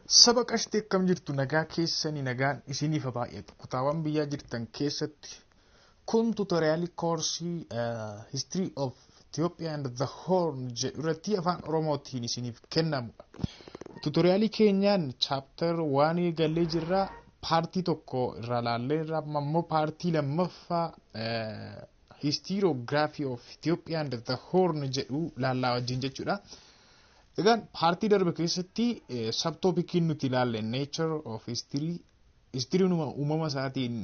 Saba qashtii, akkam jirtu? Nagaa keessanii? Nagaan isiniif baay'atu kutaawwan biyyaa jirtan keessatti. Kun tutorialii koorsii History of Ethiopia and the Horn jedhu irratti Afaan Oromootiin isiniif kennamudha. Tutorialii keenyaan chapter waan eegallee jirra, partii tokko irraa laallee irraa, ammoo partii lammaffaa Historiography of Ethiopia and the Horn jedhu laallaa wajjin jechuudha. Egaan partii darbe keessatti subtopiciin nuti ilaalle nature of history, historyn uumama isaatiin,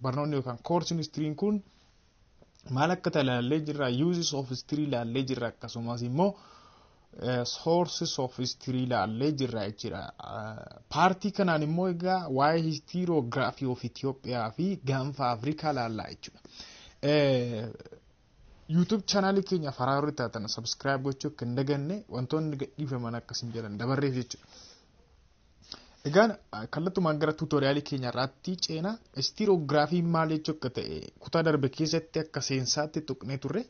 barnoonni yookaan koorsiin historyn kun maal akka ta'e ilaallee jirra, uses of history ilaallee jirra, akkasumas immoo sources of history ilaallee jirra jechuudha. Partii kanaan immoo egaa waa'ee historiography of Itoophiyaa fi Gaanfa Afrikaa ilaallaa jechuudha. YouTube channelii keenya haaraa taatan subscribe gochuu akka hin daganne, wantoonni gadhiifaman akkasiin jedhan dabarreef jechuudha. Egaan kallattumaan gara tutorialii keenya irraatti ceena. Historiographyn maal jechuu akka ta'e kutaa darbe keessatti akka seensaatti tuqnee turre.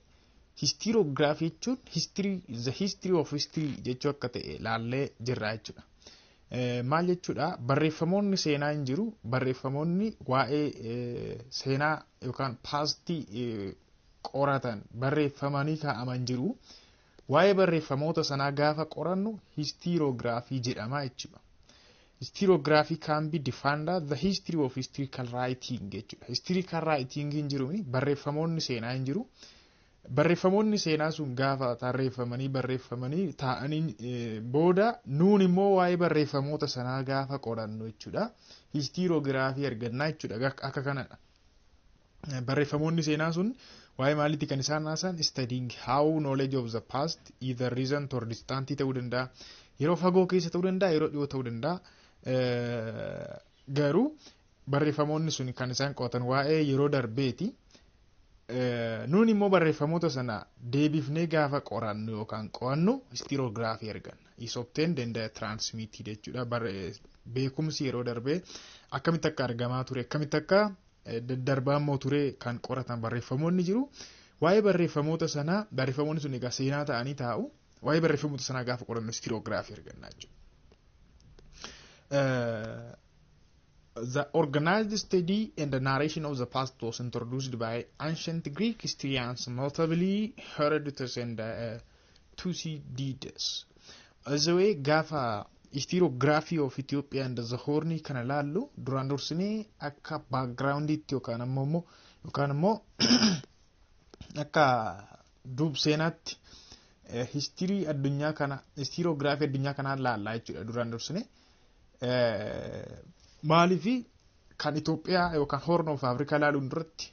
Historiography jechuun history, the history of history jechuu akka ta'e laallee jirra jechuudha. Maal jechuudha? Barreeffamoonni seenaa hin jiru, barreeffamoonni waa'ee seenaa yookaan pastii qoratan barreeffamanii kaa'aman jiru. Waa'ee barreeffamoota sanaa gaafa qorannu historiography jedhama jechuudha. Historiography can be defined as the history of historical writing jechuudha. Historical writing hin jiru, barreeffamoonni seenaa hin jiru. Barreeffamoonni seenaa sun gaafa tarreeffamanii barreeffamanii taa'anii booda, nuun immoo waa'ee barreeffamoota sanaa gaafa qorannu jechuudha. Historiography argannaa jechuudha, akka kanadha. Barreeffamoonni seenaa sun waa'ee maaliiti kan isaan haasan? Studying how knowledge of the past, either recent or distant ta'uu danda'a. Yeroo fagoo keessa ta'uu danda'a, yeroo dhiyoo ta'uu danda'a. Garuu barreeffamoonni sun kan isaan qo'atan waa'ee yeroo darbeeti. Nuun immoo barreeffamoota sana deebifnee gaafa qorannu yookaan qo'annu historiography arganna. Is obtained and transmitted jechuudha. Beekumsi yeroo darbee akkamitti akka argamaa ture, akkamitti akka daddarbaa immoo ture kan qoratan barreeffamoonni jiru. Waa'ee barreeffamoota sanaa, barreeffamoonni sun egaa seenaa ta'anii taa'u. Waa'ee barreeffamoota sanaa gaafa qorannu historiography arganna jechuudha. The organized study and the narration of the past was introduced by ancient Greek historians, notably Herodotus and Thucydides. Azawee gaafa historiography of Ethiopia and the Horn kana laallu, duraan dursinee akka backgrounditti yookaan immoo akka duub seenaatti history addunyaa kana, historiography addunyaa kanaa laallaa jechuudha duraan dursinee. Maaliifi kan Itoophiyaa yookaan Horn of Africa ilaaluun duratti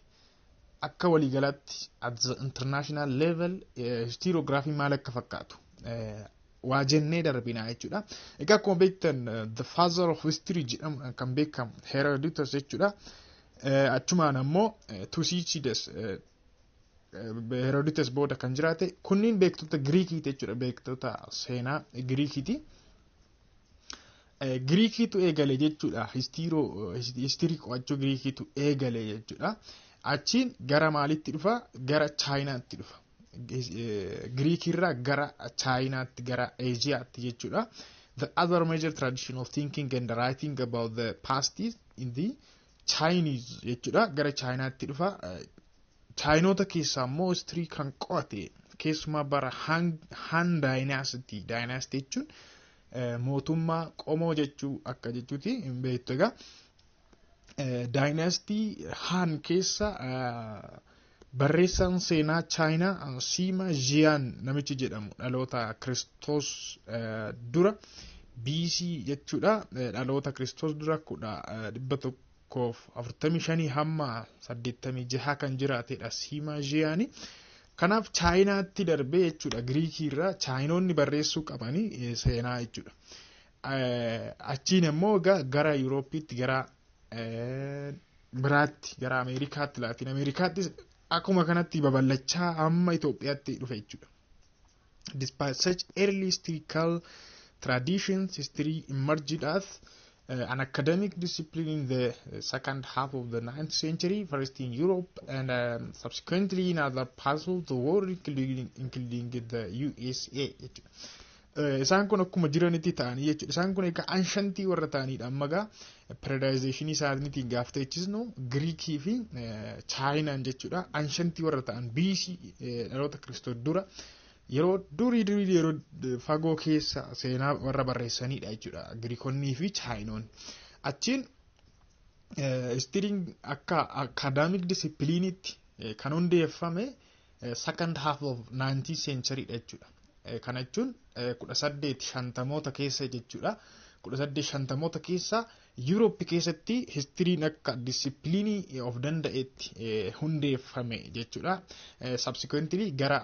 akka waliigalaatti at the international level historiography maal akka fakkaatu waa jennee darbinaa jechuudha. Egaa akkuma beektan, the father of history jedhamuudhaan kan beekamu Herodotus jechuudha. Achumaan ammoo Thucydides, Herodotus booda kan jiraate, kunniin beektota Giriikiiti jechuudha, beektota seenaa Giriikiiti. Giriikiitu eegale jechuudha. History qo'achuu Giriikiitu eegale jechuudha. Achiin gara maalitti dhufa? Gara Chaayinaatti dhufa. Giriikirraa gara Chaayinaatti, gara Eejiyaatti jechuudha. The other major tradition of thinking and writing about the past is in the Chinese jechuudha. Gara Chaayinaatti dhufa. Chaayinoota keessaa immoo history kan qo'ate keessumaa bara Han Dynasty. Dynasty jechuun mootummaa qomoo jechuu akka jechuuti, hin beektu egaa. Dynasty Han keessa barreessaan seenaa Chaayinaa Sima Jian namichi jedhamu dhaloota Kiristoos dura, BC jechuudha, dhaloota Kiristoos dura 1145 hamma 86 kan jiraatedha Sima Jiani. Kanaaf Chaayinaatti darbee jechuudha. Giriikii irraa Chaayinoonni barreessuu qabanii seenaa jechuudha. Achiin immoo gara Yuurooppiitti, gara biraatti, gara Ameerikaatti, Laatiin Ameerikaatti akkuma kanatti babal'achaa hamma Itoophiyaatti dhufe jechuudha. Despite such early historical traditions, history emerged as an academic discipline in the second half of the 9th century, first in Europe and subsequently in other parts of the world, including the USA. Isaan kun akkuma jiranitti ta'anii jechuudha. Isaan kun egaa ancientii warra ta'anidha. Amma egaa periodizationii isaaniitiin gaafa teechisnu, Giriikii fi Chaayinaan jechuudha. Ancientii warra ta'an, BC, dhaloota Kiristoos dura, yeroo durii durii, yeroo fagoo keessa seenaa warra barreessanidha jechuudha. Giriikonnii fi Chaayinoonni. Achiin historyn akka academic disciplineitti kan hundeeffame second half of 19th century dha jechuudha. Kana jechuun 1850moota keessa jechuudha. 1850moota keessa Yuuroop keessatti historyn akka disciplineii of danda'etti hundeeffame jechuudha. Subsequently gara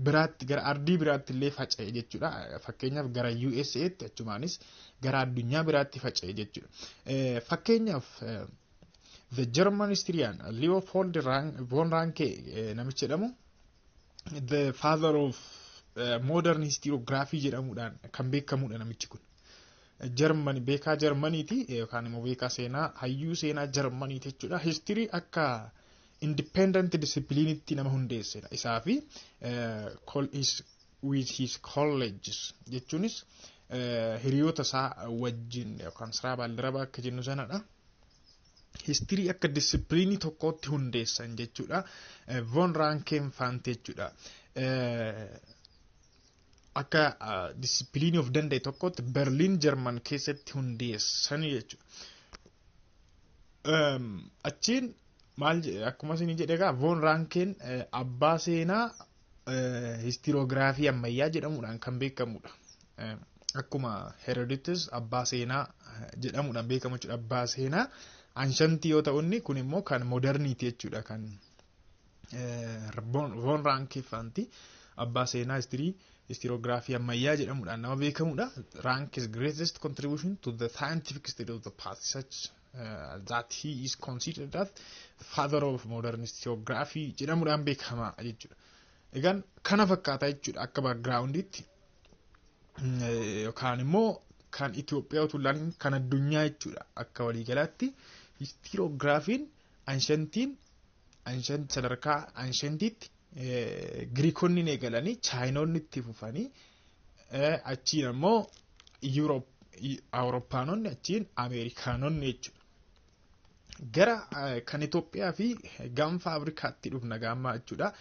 biraatti, gara ardii biraatti illee faca'e jechuudha. Fakkeenyaaf gara USA'tti, achumaanis gara addunyaa biraatti faca'e jechuudha. Fakkeenyaaf the German historian Leopold von Ranke namichi jedhamu, the father of modern historiography jedhamuudhaan kan beekamudha namichi kun. Jarmani, beekaa Jarmaniiti yookaan immoo beekaa seenaa, hayyuu seenaa Jarmaniiti jechuudha. History akka independent disciplineitti nama hundeessedha. Isaa fi with his colleagues jechuunis hiriyoota isaa wajjin yookaan siraa baaldarabaa akka jennu sanadha. History akka disciplineii tokkootti hundeessan jechuudha. Von Ranken faanti jechuudha. Akka disciplineii of danda'e tokkotti Berliin, Jarman keessatti hundeessan jechuudha. Achiin maal, akkuma isin jedhe egaa, Von Ranken abbaa seenaa historiography ammayyaa jedhamuudhaan kan beekamudha. Akkuma Herodotus abbaa seenaa jedhamuudhaan beekamu jechuudha. Abbaa seenaa ancientii yoo ta'u, inni kun immoo kan moderniiti jechuudha, kan Von Ranke faanti abbaa seenaa historiography ammayyaa jedhamuudhaan nama beekamudha. Ranke's greatest contribution to the scientific study of the past such that he is considered as father of modern historiography jedhamuudhaan beekama jechuudha. Egaan kana fakkaata jechuudha akka backgrounditti yookaan immoo kan Itoophiyaa utuu ilaalin kan addunyaa jechuudha. Akka waliigalaatti historiographyn ancientiin, ancient, sadarkaa ancientiitti Giriikonni eegalanii, Chaayinoonni itti fufanii, achiin ammoo Yuuroop, Awurooppaanonni, achiin Ameerikaanonni jechuudha. Gara kan Itoophiyaa fi gaanfa Afrikaatti dhufna gaammaa jechuudha.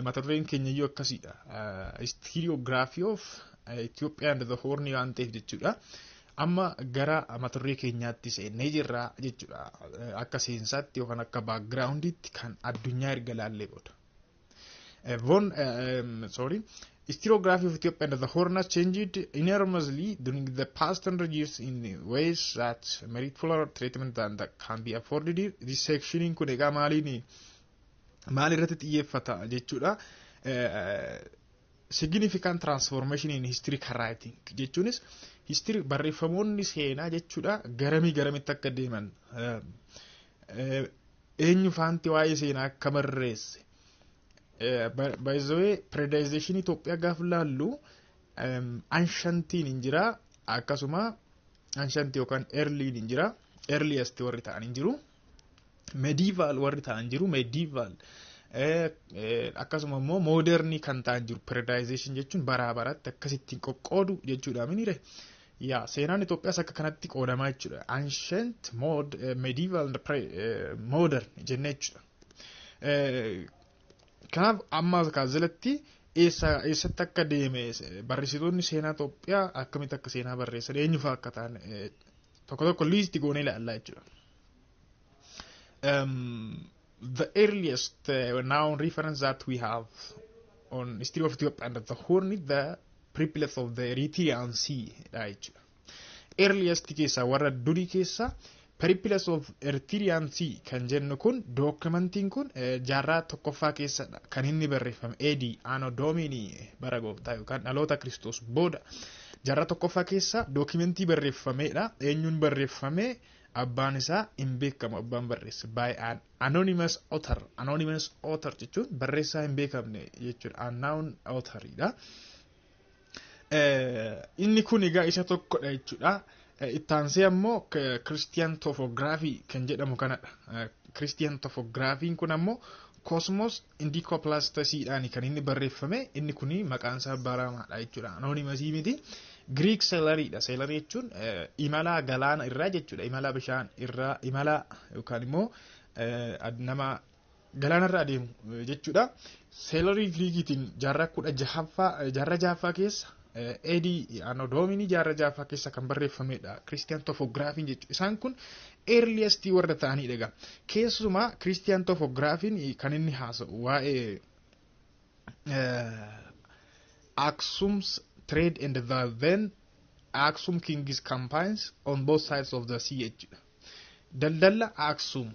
Mata dureen keenya iyyuu akkasiidha. Historiography of Ethiopia and the Horn waan ta'eef jechuudha. Amma gara mata duree keenyaatti seennee jirra jechuudha. Akka seensaatti yookaan akka backgroundiitti kan addunyaa erga laallee booda. Von sorry, historiography of Ethiopia and the Horn has changed enormously during the past 100 years in ways that merit fuller treatment than that can be afforded. This section kun egaa maaliin, maal irratti xiyyeeffata jechuudha? Significant transformation in historical writing jechuunis history, barreeffamoonni seenaa jechuudha, garamii garamitti akka deeman, eenyu faanti waa'ee seenaa akka barreesse. By the way, periodization Itoophiyaa gaafa laallu ancientiin hin jira, akkasuma ancientii yookaan earlyn hin jira, earliest warri ta'an hin jiru, medieval warri ta'an jiru, medieval, akkasuma immoo modernii kan ta'an jiru. Periodization jechuun baraa baratti akkasittiin qoqqoodu jechuudha minire. Yaa, seenaan Itoophiyaas akka kanatti qoodamaa jechuudha. Ancient, medieval, modern jennee jechuudha. Kanaaf amma jalatti eessa eessatti akka deeme, barreessitoonni seenaa Itoophiyaa akkamitti akka seenaa barreessan, eenyu fa'aa akka ta'an tokko tokko list goonee ilaallaa jechuudha. The earliest known reference that we have on history of Ethiopia and the Horn is the Periplus of the Erythraean Sea dha jechuudha. Earliest keessaa, warra durii keessaa, Periplus of Erythraean Sea kan jennu kun, documentiin kun jaarraa tokkoffaa keessadha kan inni barreeffame, AD, Anno Domini, bara gooftaa yookaan dhaloota Kiristoos booda jaarraa tokkoffaa keessa documentii barreeffamedha. Eenyuun barreeffame? Abbaan isaa hin beekamu, abbaan barreesse, by an anonymous author. Anonymous author jechuun barreessaa hin beekamne jechuudha, unknown authoridha. Inni kun egaa isa tokkodha jechuudha. Ittaansee ammoo Christian Topography kan jedhamu kanadha. Christian Topographyn kun ammoo Cosmos Indicopleustesiidhaan kan inni barreeffame. Inni kuni maqaan isaa baramaadha jechuudha. Anonymousii miti. Greek sailoriidha. Sailorii jechuun imala galaana irraa jechuudha. Imala bishaan irraa, imala yookaan immoo nama galaana irra adeemu jechuudha. Sailorii Giriikiitiin jaarraa 16ffaa, jaarraa 6ffaa keessa, AD, Anno Domini jaarraa 6ffaa keessa kan barreeffamedha. Christian Topographyiin jechuudha. Isaan kun earliest warra ta'anidha egaa. Keessumaa Christian Topographyiin kan inni haasa'u waa'ee Aksum's trade and the then Aksum king's campaigns on both sides of the sea jechuudha. Daldala Aksum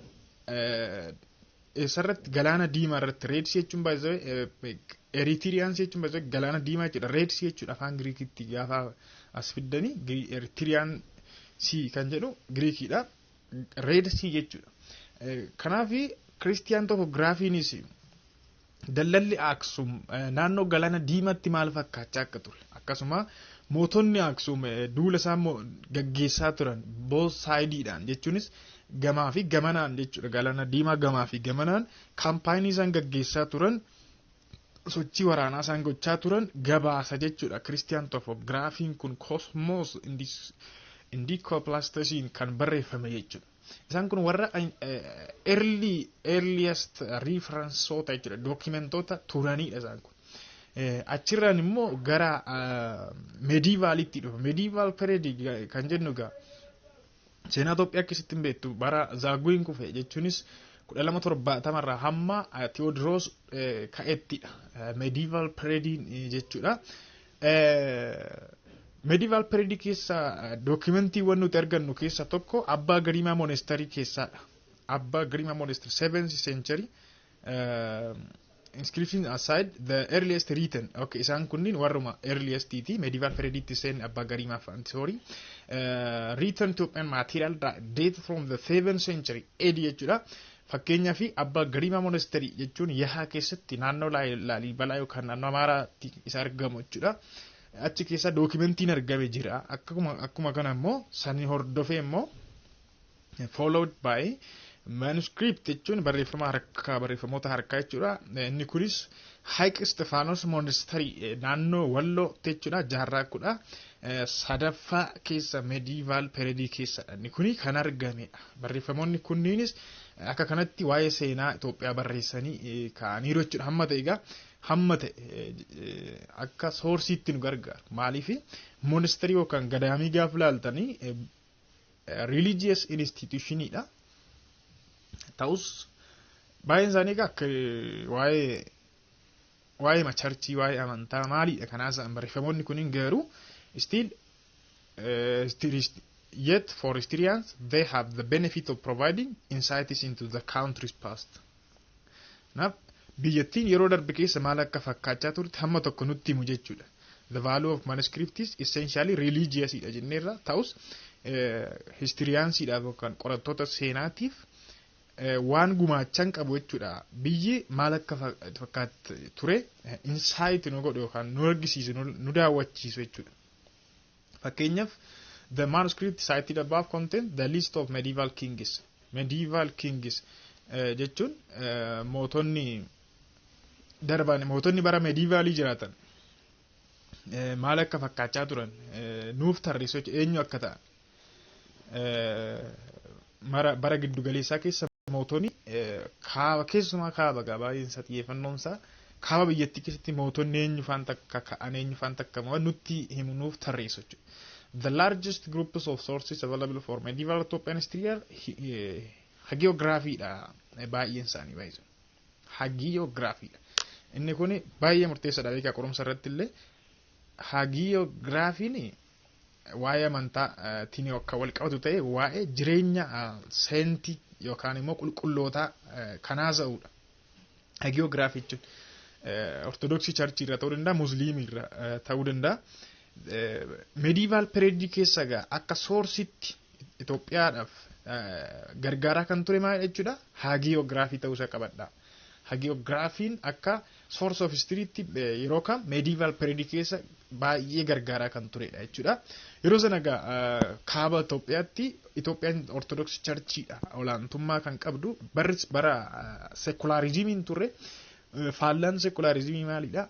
eessarratti? Galaana Diimaa irratti. Red Sea jechuun baay'ee, Eritrean Sea jechuun baay'ee galaana Diimaa jechuudha. Red Sea jechuudha afaan Giriikitti gaafa as fiddanii, Eritrean Sea kan jedhu Giriikiidha. Red Sea jechuudha. Kanaaf Christian Topographyiinis daldalli Aksum naannoo galaana Diimaatti maal fakkaachaa akka ture, akkasuma mootonni Aksum duula isaan gaggeessaa turan both sideiidhaan, jechuunis gamaa fi gamanaan jechuudha, galaana Diimaa gamaa fi gamanaan campaignii isaan gaggeessaa turan, sochii waraanaa isaan gochaa turan gabaasa jechuudha. Christian Topographyiin kun Cosmos Indicopleustesiin kan barreeffame jechuudha. Isaan kun warra earliest referenceoota jechuudha. Documentoota turanidha isaan kun. Achirraan immoo gara medievalitti dhufa. Medieval period kan jennu egaa seenaa Itoophiyaa keessatti hin beektu, bara Zaaguin kufe, jechuunis 1270rraa hamma Teewodiroos ka'ettidha. Medieval period jechuudha. Medieval period keessa documentiiwwan nuti argannu keessa tokko Abbaa Gariimaa Monastery keessaadha. Abbaa Gariimaa Monastery, 7th century inscription aside, the earliest written, okay, isaan kunniin warruma earliest medieval period seen Abbaa Gariimaa fa'aan, sorry, written Ethiopian material date from the 7th century AD jechuudha. Fakkeenyaa fi Abbaa Gariimaa Monastery jechuun Yahaa keessatti, naannoo Laalibalaa yookaan naannoo Amaaraatti isa argamu jechuudha. Achi keessa documentiin argame jira. Akkuma kana immoo sani hordofee immoo followed by manuscript jechuun barreeffama harkaa, barreeffamoota harkaa jechuudha. Inni kunis Hayiq Istifaanos Monastery naannoo Walloo jechuudha, jaarraa 13ffaa keessa, medieval period keessadha. Inni kuni kan argamedha. Barreeffamoonni kunniinis akka kanatti waa'ee seenaa Itoophiyaa barreessanii kaa'aniiru jechuudha. Hamma ta'e egaa, hamma ta'e akka sourceiitti nu gargaaru. Maaliif? Monastery yookaan gadaamii gaafa ilaaltanii religious institutionidha. Ta'us baay'een isaanii egaa akka waa'ee churchii, waa'ee amantaa maalidha kanaas barreeffamoonni kunniin garuu still yet for historians they have the benefit of providing insights into the country's past. Kanaaf biyyattiin yeroo darbe keessa maal akka fakkaachaa turte hamma tokko nutti himu jechuudha. The value of manuscript is essentially religious dha jenneerra. Ta'us historiansiidhaaf yookaan qorattoota seenaatiif waan gumaachan qabu jechuudha. Biyyi maal akka fakkaat ture insight nu godhu yookaan nu argisiisu, nu daawwachiisu jechuudha. Fakkeenyaaf, the manuscript cited above contain the list of medieval kings. Medieval kings jechuun mootonni darban, mootonni bara medievalii jiraatan maal akka fakkaachaa turan nuuf tarreessu, eenyu akka ta'an. Bara giddugaleessaa keessa mootonni kaaba, keessumaa kaaba gaa baay'een isaa xiyyeeffannoon isaa kaaba biyyattii keessatti, mootonni eenyu faan takka ka'an, eenyu faan takka nutti himu, nuuf tarreessu jechuudha. The largest groups of sources available for medieval Ethiopian history are hagiographyidha baay'een isaanii baay'ee. Hagiographyidha. Inni kun baay'ee murteessaadha beekaa qorumsa irratti illee. Hagiographiin waa'ee amantaatiin akka wal qabatu ta'e waa'ee jireenya saintii yookaan immoo qulqullootaa kanaa ta'udha. Hagiography jechuun Ortodoksii churchii irra ta'uu danda'a, Musliimii irra ta'uu danda'a. Medieval period keessa egaa akka sourceitti Itoophiyaadhaaf gargaaraa kan ture maal jechuudha? Hagiography ta'uusaa qabadha. Hagiographiin akka source of historytti yeroo kam medieval period keessa baay'ee gargaaraa kan turedha jechuudha. Yeroo sana egaa kaaba Itoophiyaatti Itoophiyaan Ortodoksii Churchiidha olaantummaa kan qabdu. Barris bara sekularizimiin turre. Faallaan sekularizimii maalidha?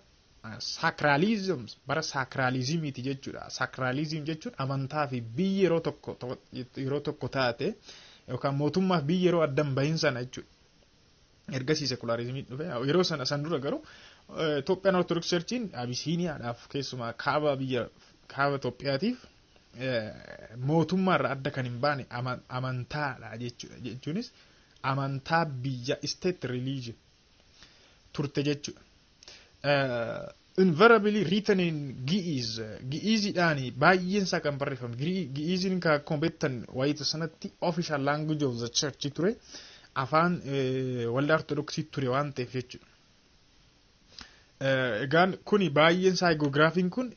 Sacralism, bara sacralismiiti jechuudha. Sacralism jechuun amantaa fi biyyi yeroo tokko taate yookaan mootummaa fi biyyi yeroo addan bahin sana jechuudha. Ergasii sekularizimii dhufe. Yeroo sana san dura garuu Itoophiyaan Ortodoksii Churchiin Abisiiniyaadhaaf, keessumaa kaaba biyya kaaba Itoophiyaatiif mootummaarraa adda kan hin baane amantaadha jechuudha. Jechuunis amantaa biyya, state religion turte jechuudha. Invariably written in Gi'iz, Gi'iziidhaan baay'een isaa kan barreeffame. Gi'iziin kan akkuma beektan wayita sanatti official language of the church ture, afaan waldaa Ortodoksii ture waan ta'eef jechuudha. Egaan kuni baay'een isaa hagiographiin kun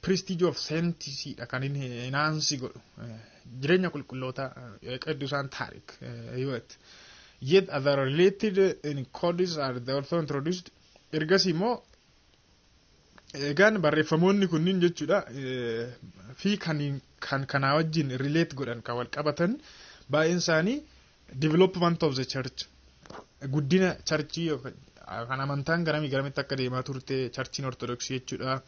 prestige of saintsiidha kan inni enhance godhu, jireenya qulqullootaa ቅዱሳን ታሪክ ህይወት. Yet other related in codes are also introduced. Ergasii immoo egaan barreeffamoonni kunniin jechuudha fi kan kanaa wajjin relate godhan, kan wal qabatan, baay'een isaanii development of the church, guddina churchii kan amantaan garamii garamitti akka deemaa turte churchiin Ortodoksii jechuudha.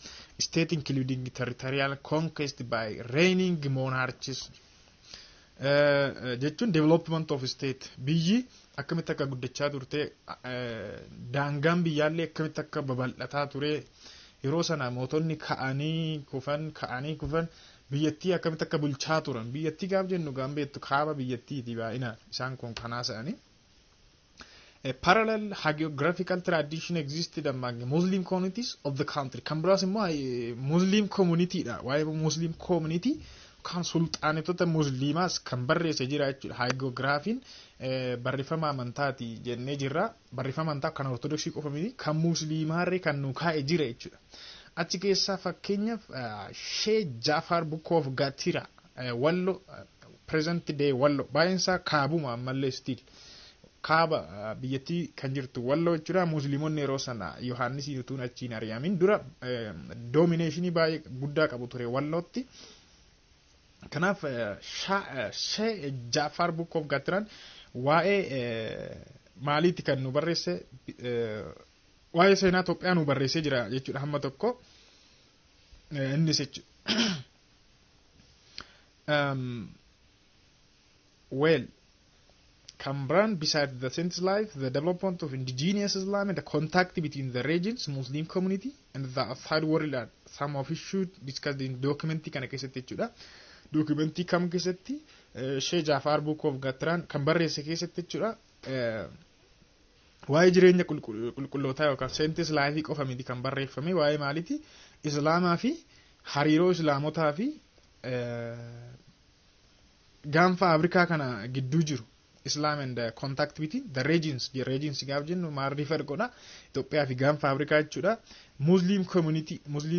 State, including territorial conquest by reigning monarchs jechuun development of state, biyyi akkamitti akka guddachaa turte, daangaan biyyaallee akkamitti akka babal'ataa ture, yeroo sana mootonni ka'anii kufan, ka'anii kufan, biyyattii akkamitti akka bulchaa turan. Biyyattii gaaf jennu gaan beektu kaaba biyyattiiti baay'inaan isaan kun kanaa sa'anii. A parallel hagiographical tradition existed among Muslim communities of the country. Kan biraas immoo Muslim community dha. Waa'ee Muslim community kan sulxaanitota Musliimaas kan barreesse jira jechuudha. Hagiographiin barreeffama amantaati jennee jirra. Barreeffama amantaa kan Ortodoksii qofa miti, kan Musliimaarree kan nu kaa'e jira jechuudha. Achi keessaa fakkeenyaaf Shee Jaafar Bukoo of Gatira, Wallo, present day Wallo, baay'een isaa kaabuma ammallee still kaaba biyyattii kan jirtu Walloo jechuudha. Musliimonni yeroo sana Yohaannis utuun achiin ari'amin dura dominationii baay'ee guddaa qabu ture Wallootti. Kanaaf Shee Jaafar Bukoo of Gatiraan waa'ee maaliitti kan nu barreesse? Waa'ee seenaa Itoophiyaa nu barreessee jira jechuudha hamma tokko innis jechuudha. Well, kan biraan, beside the saint's life, the development of indigenous Islam and the contact between the region's Muslim community and the outside world are some of issues discussed in documentii kana keessatti jechuudha. Documentii kam keessatti? Shee Jaafar Book of Gatiraan kan barreesse keessatti jechuudha. Waa'ee jireenya qulqullootaa yookaan saints life qofa miti kan barreeffame. Waa'ee maaliiti? Islaamaa fi hariiroo Islaamotaa fi gaanfa Afrikaa kana gidduu jiru. Islam and contact between the regions. The regions gaaf jennu maal refer godha? Itoophiyaa fi gaanfa Afrikaa jechuudha. Muslim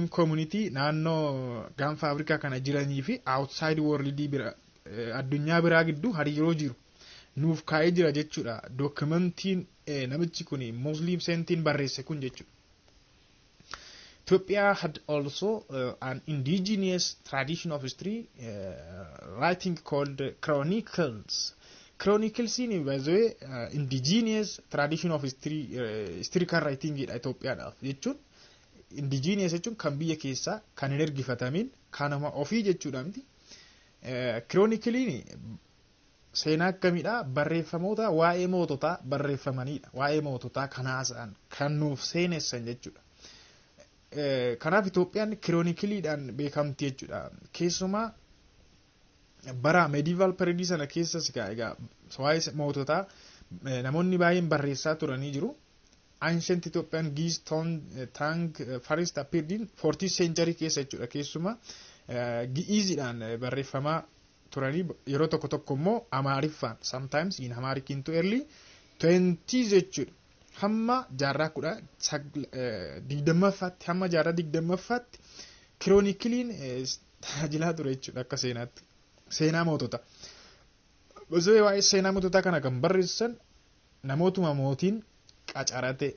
community naannoo gaanfa Afrikaa kana jiranii fi outside world bira, addunyaa biraa gidduu hariiroo jiru nuuf kaa'ee jira jechuudha. Documentiin namichi kun Muslim saintiin barreesse kun jechuudha. Ethiopia had also an indigenous tradition of history writing called chronicles. Chroniclesiin, by the way, indigenous tradition of history, historical writing dha Itoophiyaadhaaf jechuun. Indigenous jechuun kan biyya keessaa, kan hin ergifatamin, kanuma ofii jechuudha miti. Chronicleiin seenaa akkamiidha? Barreeffamoota waa'ee moototaa barreeffamanidha. Waa'ee moototaa kan haasa'an, kan nuuf seenessan jechuudha. Kanaaf Itoophiyaan chronicleiidhaan beekamti jechuudha. Keessumaa bara medieval period sana keessas egaa waa'ee moototaa namoonni baay'een barreessaa turanii jiru. Ancient Ethiopian Ge'ez tongue first appeared in 14th century keessa jechuudha. Keessumaa Gi'iziidhaan barreeffamaa turanii, yeroo tokko tokko immoo Amaariffaan, sometimes in Amharic into early 20s jechuudha. Hamma jaarraa 20ffaatti, hamma jaarraa 20ffaatti chronicleiin tajaajilaa ture jechuudha akka seenaatti. Seenaa mootota. Osoo waa'ee seenaa moototaa kana kan barreessan namootuma mootiin qacarate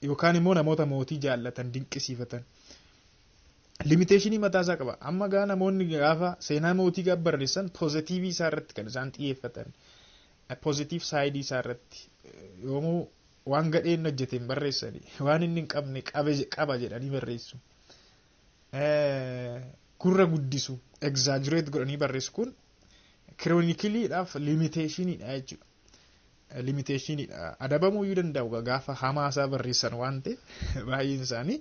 yookaan immoo namoota mootii jaallatan, dinqisiifatan. Limitationii mataa isaa qaba. Amma gaa namoonni gaafa seenaa mootii gaafa barreessan positiveii isaa irratti kan isaan xiyyeeffatan. Positive sideii isaa irratti yoomuu waan gadheen hojjete hin barreessani. Waan inni hin qabne qaba jedhanii barreessu. Gurra guddisu, exaggerate godhanii barreessu. Kun chronicleiidhaaf limitationiidha jechuudha. Limitationiidha. Adabamuu iyyuu danda'u gaafa hamaa isaa barreessan waan ta'eef baay'een isaanii.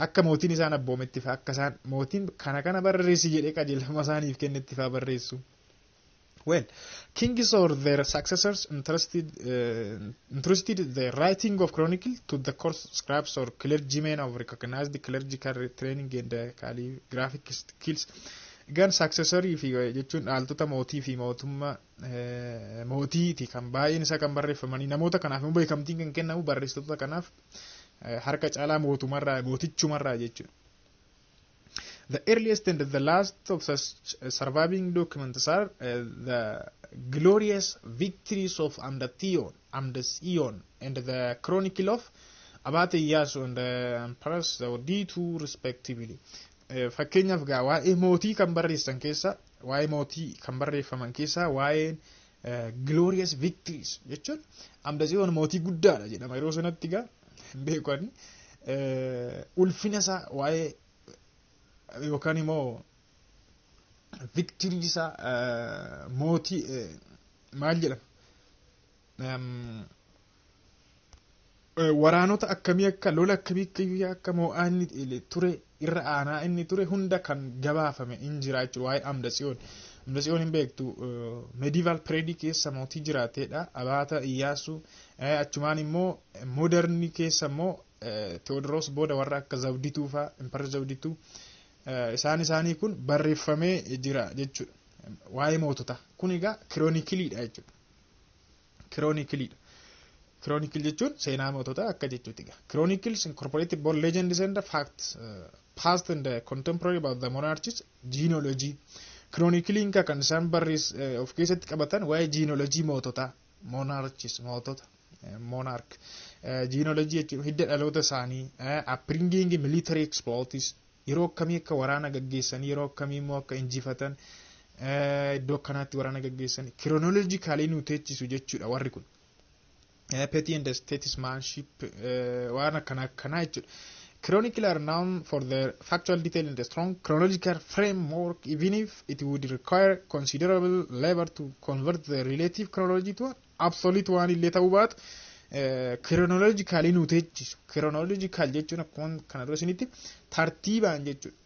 Akka mootiin isaan abboometti fa'a, akka isaan mootiin kana kana barreessi jedhee qajeelfama isaaniif kennetti fa'a barreessu. Well, kings or their successors entrusted the writing of chronicle to the court scribes or clergymen of recognized clerical training and calligraphic skills. Egaan successorii fi jechuun dhaaltota mootii fi mootummaa mootiiti kan baay'een isaa kan barreeffamanii. Namoota kanaaf immoo beekamtiin kan kennamu barreessitoota kanaaf harka caalaa mootumarraa, mootichumarraa jechuudha. The earliest and the last of such surviving documents are the glorious victories of Amda Tsion and the chronicle of Abate Iyasu and the Empress Zawditu respectively. Fakkeenyaaf gaa waa'ee mootii kan barreessan keessa, waa'ee mootii kan barreeffaman keessa, waa'een glorious victories jechuun Amda Tsion mootii guddaadha jedhama yeroo sanatti. Gaa hin beeku, ulfina isaa waa'ee yookaan immoo victory isaa mootii maal jedhama, waraanota akkamii akka lola akkamii akka moo'aa inni ture, irra aanaa inni ture hunda kan gabaafame in jira jechuudha waa'ee Amda Tsiyoon. Amda Tsiyoon hin beektu, medieval period keessa mootii jiraateedha. Abaata Iyyaasuu achumaan immoo modernii keessa immoo Teewodiroos booda warra akka Zawdituu fa'aa, Emperor Zawdituu, isaan isaanii kun barreeffamee jira jechuudha. Waa'ee mootota kun egaa chronicleiidha jechuudha. Chronicleiidha. Chronicle jechuun seenaa moototaa akka jechuuti egaa. Chronicles incorporated both legends and facts past and contemporary about the monarchs genealogy. Chronicleiin kan isaan barreess of keessatti qabatan waa'ee genealogy moototaa, monarchs, mootota, monarch genealogy jechuun hidda dhaloota isaanii, upbringing, military exploits, yeroo akkamii akka waraana gaggeessan, yeroo akkamii immoo akka injifatan, iddoo akkanaatti waraana gaggeessan chronologically nu teechisu jechuudha warri kun. Petty and statesmanship, waan akkana akkanaa jechuudha. Chronicle are known for their factual detail and the strong chronological framework, even if it would require considerable labor to convert the relative chronology to absolute waan illee ta'uu baatu chronologically nu teechisu. Chronological jechuun akkuma kana dura isinitti tartiibaan jechuudha.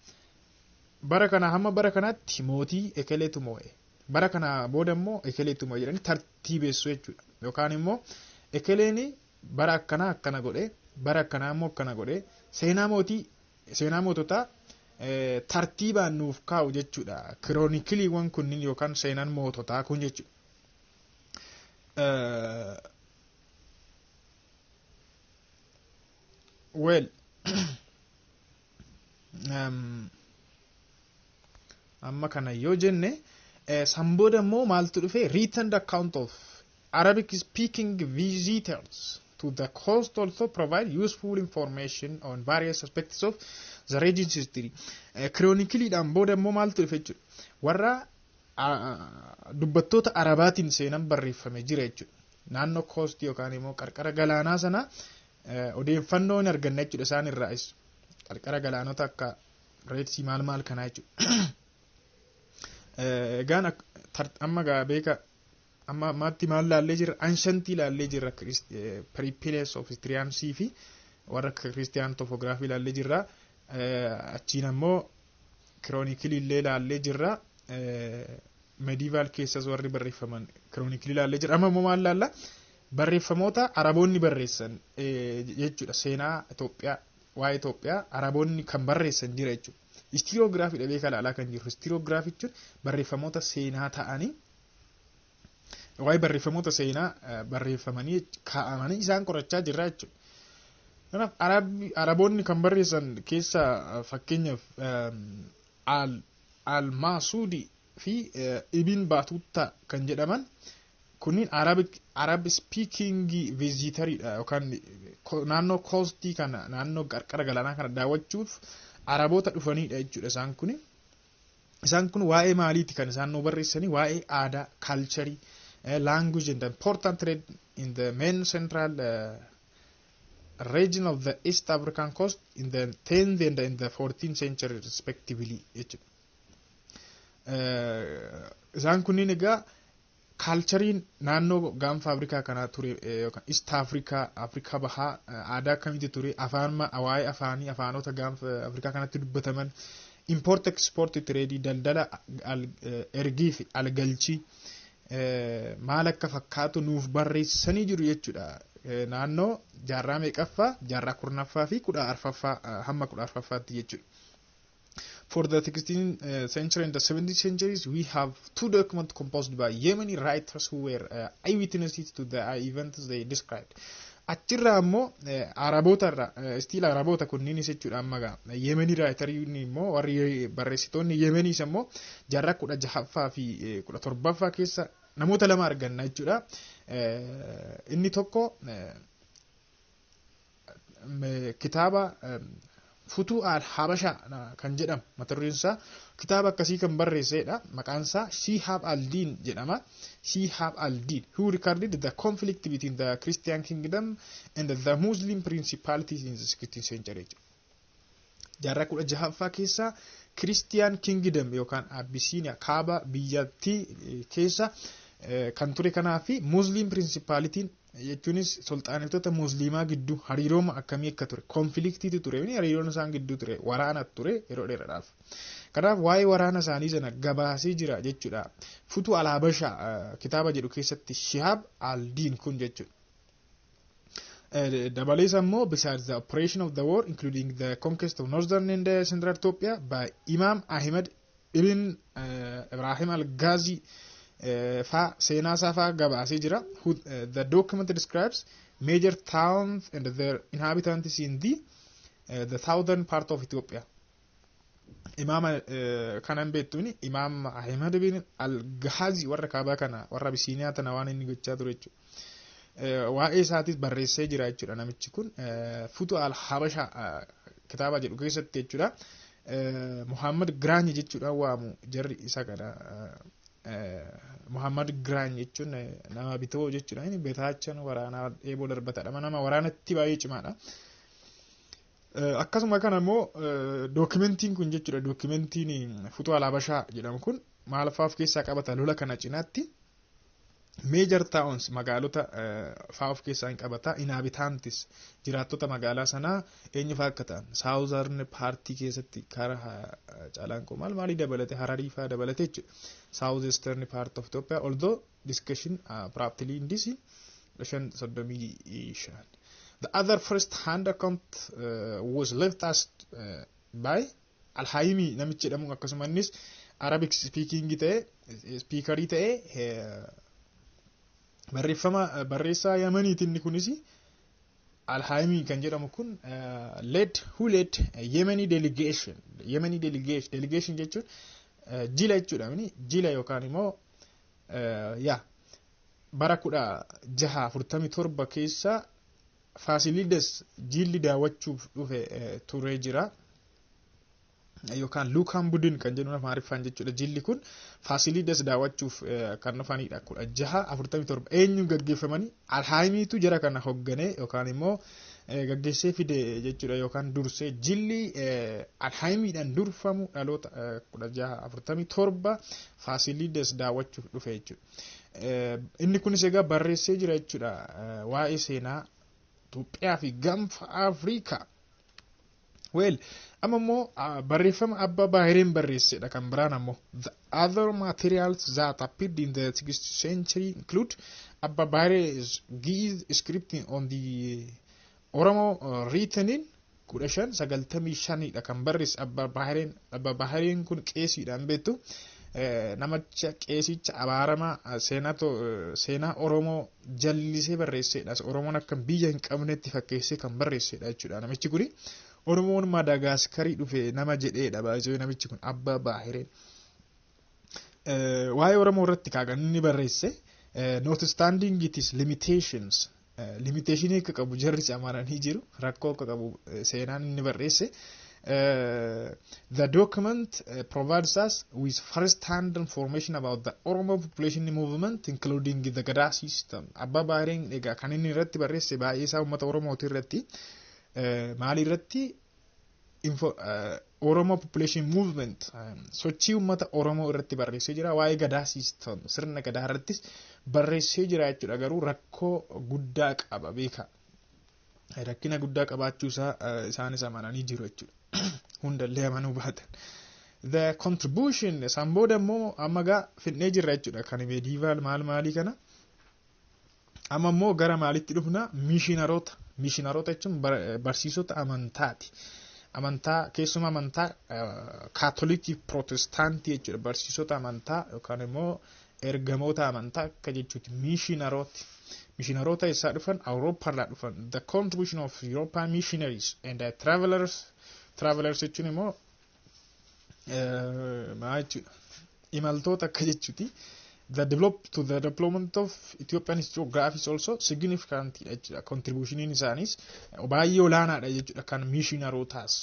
Bara kana hamma bara kanaatti mootii ekeleetu moo'e. Bara kana booda immoo ekeleetu moo'e jedhanii tartiibeessu jechuudha. Yookaan immoo ekeleen bara akkanaa akkana godhe, bara akkanaa immoo akkana godhe, seenaa mootii, seenaa moototaa tartiibaan nuuf kaa'u jechuudha. Chronicleiiwwan kunniin yookaan seenaan moototaa kun jechuudha. Well, amma kana yoo jenne, san booda immoo maaltu dhufe? Written account of Arabic speaking visitors to the coast also provide useful information on various aspects of the region's history. Chronicleiidhaan booda immoo maaltu dhufe jechuudha? Warra dubbattoota Arabaatiin seenan barreeffame jira jechuudha. Naannoo coastii yookaan immoo qarqara galaanaa sana odeeffannoo hin arganna jechuudha isaan irraas. Qarqara galaanota akka Red Sea maal maal kanaa jechuudha. Egaan amma gaa beeka, amma ammaatti maal laallee jirra? Ancientii laallee jirra, Periplus of Erythraean Sea fi warra Christian Topography laallee jirra. Achiin ammoo chronicleii illee laallee jirra. Medieval keessas warri barreeffaman chronicleii laallee jirra. Amma immoo maal laalla? Barreeffamoota Araboonni barreessan jechuudha. Seenaa Itoophiyaa, waa'ee Itoophiyaa Araboonni kan barreessan jira jechuudha. Historiographydha beekaa laalaa kan jiru. Historiography jechuun barreeffamoota seenaa ta'anii, waa'ee barreeffamoota seenaa barreeffamanii kaa'amanii isaan qorachaa jirra jechuudha. Kanaaf Araboonni kan barreessan keessaa fakkeenyaaf Al-Maasuudi fi Ibn Baatutta kan jedhaman kunniin Arab speaking visitoriidha yookaan naannoo coastii kana, naannoo qarqara galaanaa kana daawwachuuf Araboota dhufanidha jechuudha isaan kuni. Isaan kun waa'ee maaliiti kan isaan nu barreessanii? Waa'ee aadaa, culture, language and important trade in the main central region of the East African coast in the 10th and in the 14th century respectively jechuudha. Isaan kunniin egaa cultureiin naannoo gaanfa Afrikaa kanaa ture yookaan East Afrikaa, Afrikaa Bahaa, aadaa akkamitti ture, afaan, waa'ee afaanii, afaanota gaanfa Afrikaa kanatti dubbataman, import export trade, daldala ergii fi algalchii maal akka fakkaatu nuuf barreessanii jiru jechuudha. Naannoo jaarraa meeqaffaa? Jaarraa 10ffaa fi 14ffaa hamma 14ffaatti jechuudha. For the 16th century and the 17th centuries, we have two documents composed by Yemeni writers who were eyewitnesses to the events they described. Achirraa immoo Araboota irraa, still Araboota kunniinis jechuudha, amma gaa Yemeni writeriin immoo, warri barreessitoonni Yemeniis immoo jaarraa 16ffaa fi 17ffaa keessa namoota lama arganna jechuudha. Inni tokko kitaaba Futuu al Habashaa kan jedhamu, mata dureen isaa kitaaba akkasii kan barreessedha. Maqaan isaa Shihab al-Din jedhama. Shihab al-Din who recorded the conflict between the Christian kingdom and the Muslim principalities in the 16th century. Jaarraa 16ffaa keessa Christian kingdom yookaan Abyssinia, kaaba biyyattii keessa kan ture kanaa fi Muslim principalitiin, jechuunis sulxaanotota Musliimaa gidduu hariirooma akkamii akka ture, conflictiitu ture, hariiroon isaan gidduu ture waraana ture yeroo dheeraadhaaf. Kanaaf waa'ee waraana isaanii sana gabaasee jira jechuudha. Futuu al-Habashaa kitaaba jedhu keessatti Shihab al-Din kun jechuudha. Dabalees ammoo, besides the operation of the war, including the conquest of northern and central Ethiopia by Imam Ahmed ibn Ibrahim al-Ghazi faa, seenaa isaa faa gabaasee jira. The document describes major towns and their inhabitants in the southern part of Ethiopia. Imaama kanan beektuuni, Imaam Ahmed bin al-Ghazi, warra kaabaa kana, warra Abisiiniyaa tana waan inni gochaa ture jechuudha. Waa'ee isaatis barreessee jira jechuudha namichi kun Futu al-Habashaa kitaaba jedhu keessatti jechuudha. Muhammad Giraany jechuudhaan waamu jarri isa kana. Muhammad Giraany jechuun nama bitoo jechuudha. Inni betaachan waraanaa eeboo darbatadha. Nama waraanatti baay'ee cimaadha. Akkasuma kana immoo documentiin kun jechuudha. Documentiin Futu al-Habashaa jedhamu kun maal fa'aa of keessaa qabata? Lola kana cinaatti major towns, magaalota fa'aa of keessaa hin qabata, inhabitants, jiraattota magaalaa sanaa eenyu fa'aa akka ta'an, southern partii keessatti karaa Calanqoo maal maalii dabalate, Hararii fa'aa dabalate jechuudha. South eastern part of Ethiopia, although discussion abruptly in this 535. The other first hand account was left us by Al-Haymi namichi jedhamu. Akkasuma innis Arabic speaking ta'e, speakerii ta'e, barreeffama barreessaa Yamaniiti. Inni kunis Al-Haymi kan jedhamu kun led who led Yemeni delegation. Yemeni delegation, delegation jechuun jila jechuudha, jila yookaan immoo yaa bara 1647 keessa Faasilides jilli daawwachuuf dhufe turee jira. Yookaan Luukaan Budin kan jedhu Amaariffaan jechuudha. Jilli kun Faasilides daawwachuuf kan dhufanidha. 1647 eenyuun gaggeeffamanii? Alhaayimiitu jara kana hoogganee yookaan immoo gaggeessee fide jechuudha, yookaan dursee. Jilli Alhaayimiidhaan durfamu dhaloota 1647 Faasilides daawwachuuf dhufe jechuudha. Inni kunis egaa barreessee jira jechuudha waa'ee seenaa Itoophiyaa fi gaanfa Afrikaa. Well, amma immoo barreeffama Abbaa Baahireen barreessedha kan biraan ammoo. The other materials that appeared in the 16th century include Abba Bahiree's Ge'ez script on the Oromo written in 1595dha kan barreesse Abbaa Baahireen. Abbaa Baahireen kun qeesiidhaan beektu. Namicha qeesicha abaaramaa seenaa Oromoo jallisee barreessedha. Oromoon akka biyya hin qabnetti fakkeessee kan barreessedha jechuudha namichi kuni. Oromoon Maadagaskarii dhufe nama jedheedha baay'ee namichi kun, Abbaa Baahireen. Waa'ee Oromoo irratti kan inni barreesse, notwithstanding its limitations, limitationii akka qabu jarri amananii jiru, rakkoo akka qabu seenaan inni barreesse. The document provides us with first-hand information about the Oromo population movement, including the Gadaa system. Abbaa Baahireen egaa kan inni irratti barreesse baay'ee isaa uummata Oromooti irratti. Maali irratti? Oromo population movement, sochii uummata Oromoo irratti barreessee jira. Waa'ee Gadaa system, sirna Gadaa irrattis barreessee jira jechuudha. Garuu rakkoo guddaa qaba, beeka. Rakkina guddaa qabaachuu isaa isaanis amananii jiru jechuudha. Hundallee amanuu baatan. The contribution isaan booda immoo amma gaa fidnee jirra jechuudha. Kan medieval maal maalii kana. Amma immoo gara maalitti dhufna? Mishiinaroota. Mishiinaroota jechuun barsiisota amantaati. Amantaa, keessumaa amantaa Kaatolikii, Pirootestaantii jechuudha. Barsiisota amantaa yookaan immoo ergamoota amantaa akka jechuuti. Mishiinarooti. Mishiinaroota eessaa dhufan? Awurooppaarraa dhufan. The contribution of European missionaries and travelers. Travelers jechuun immoo maal jechuudha? Imaltoota akka jechuuti. The develop to the development of Ethiopian historiography is also significant jechuudha. Contributioniin isaaniis baay'ee olaanaadha jechuudha kan missionarootaas.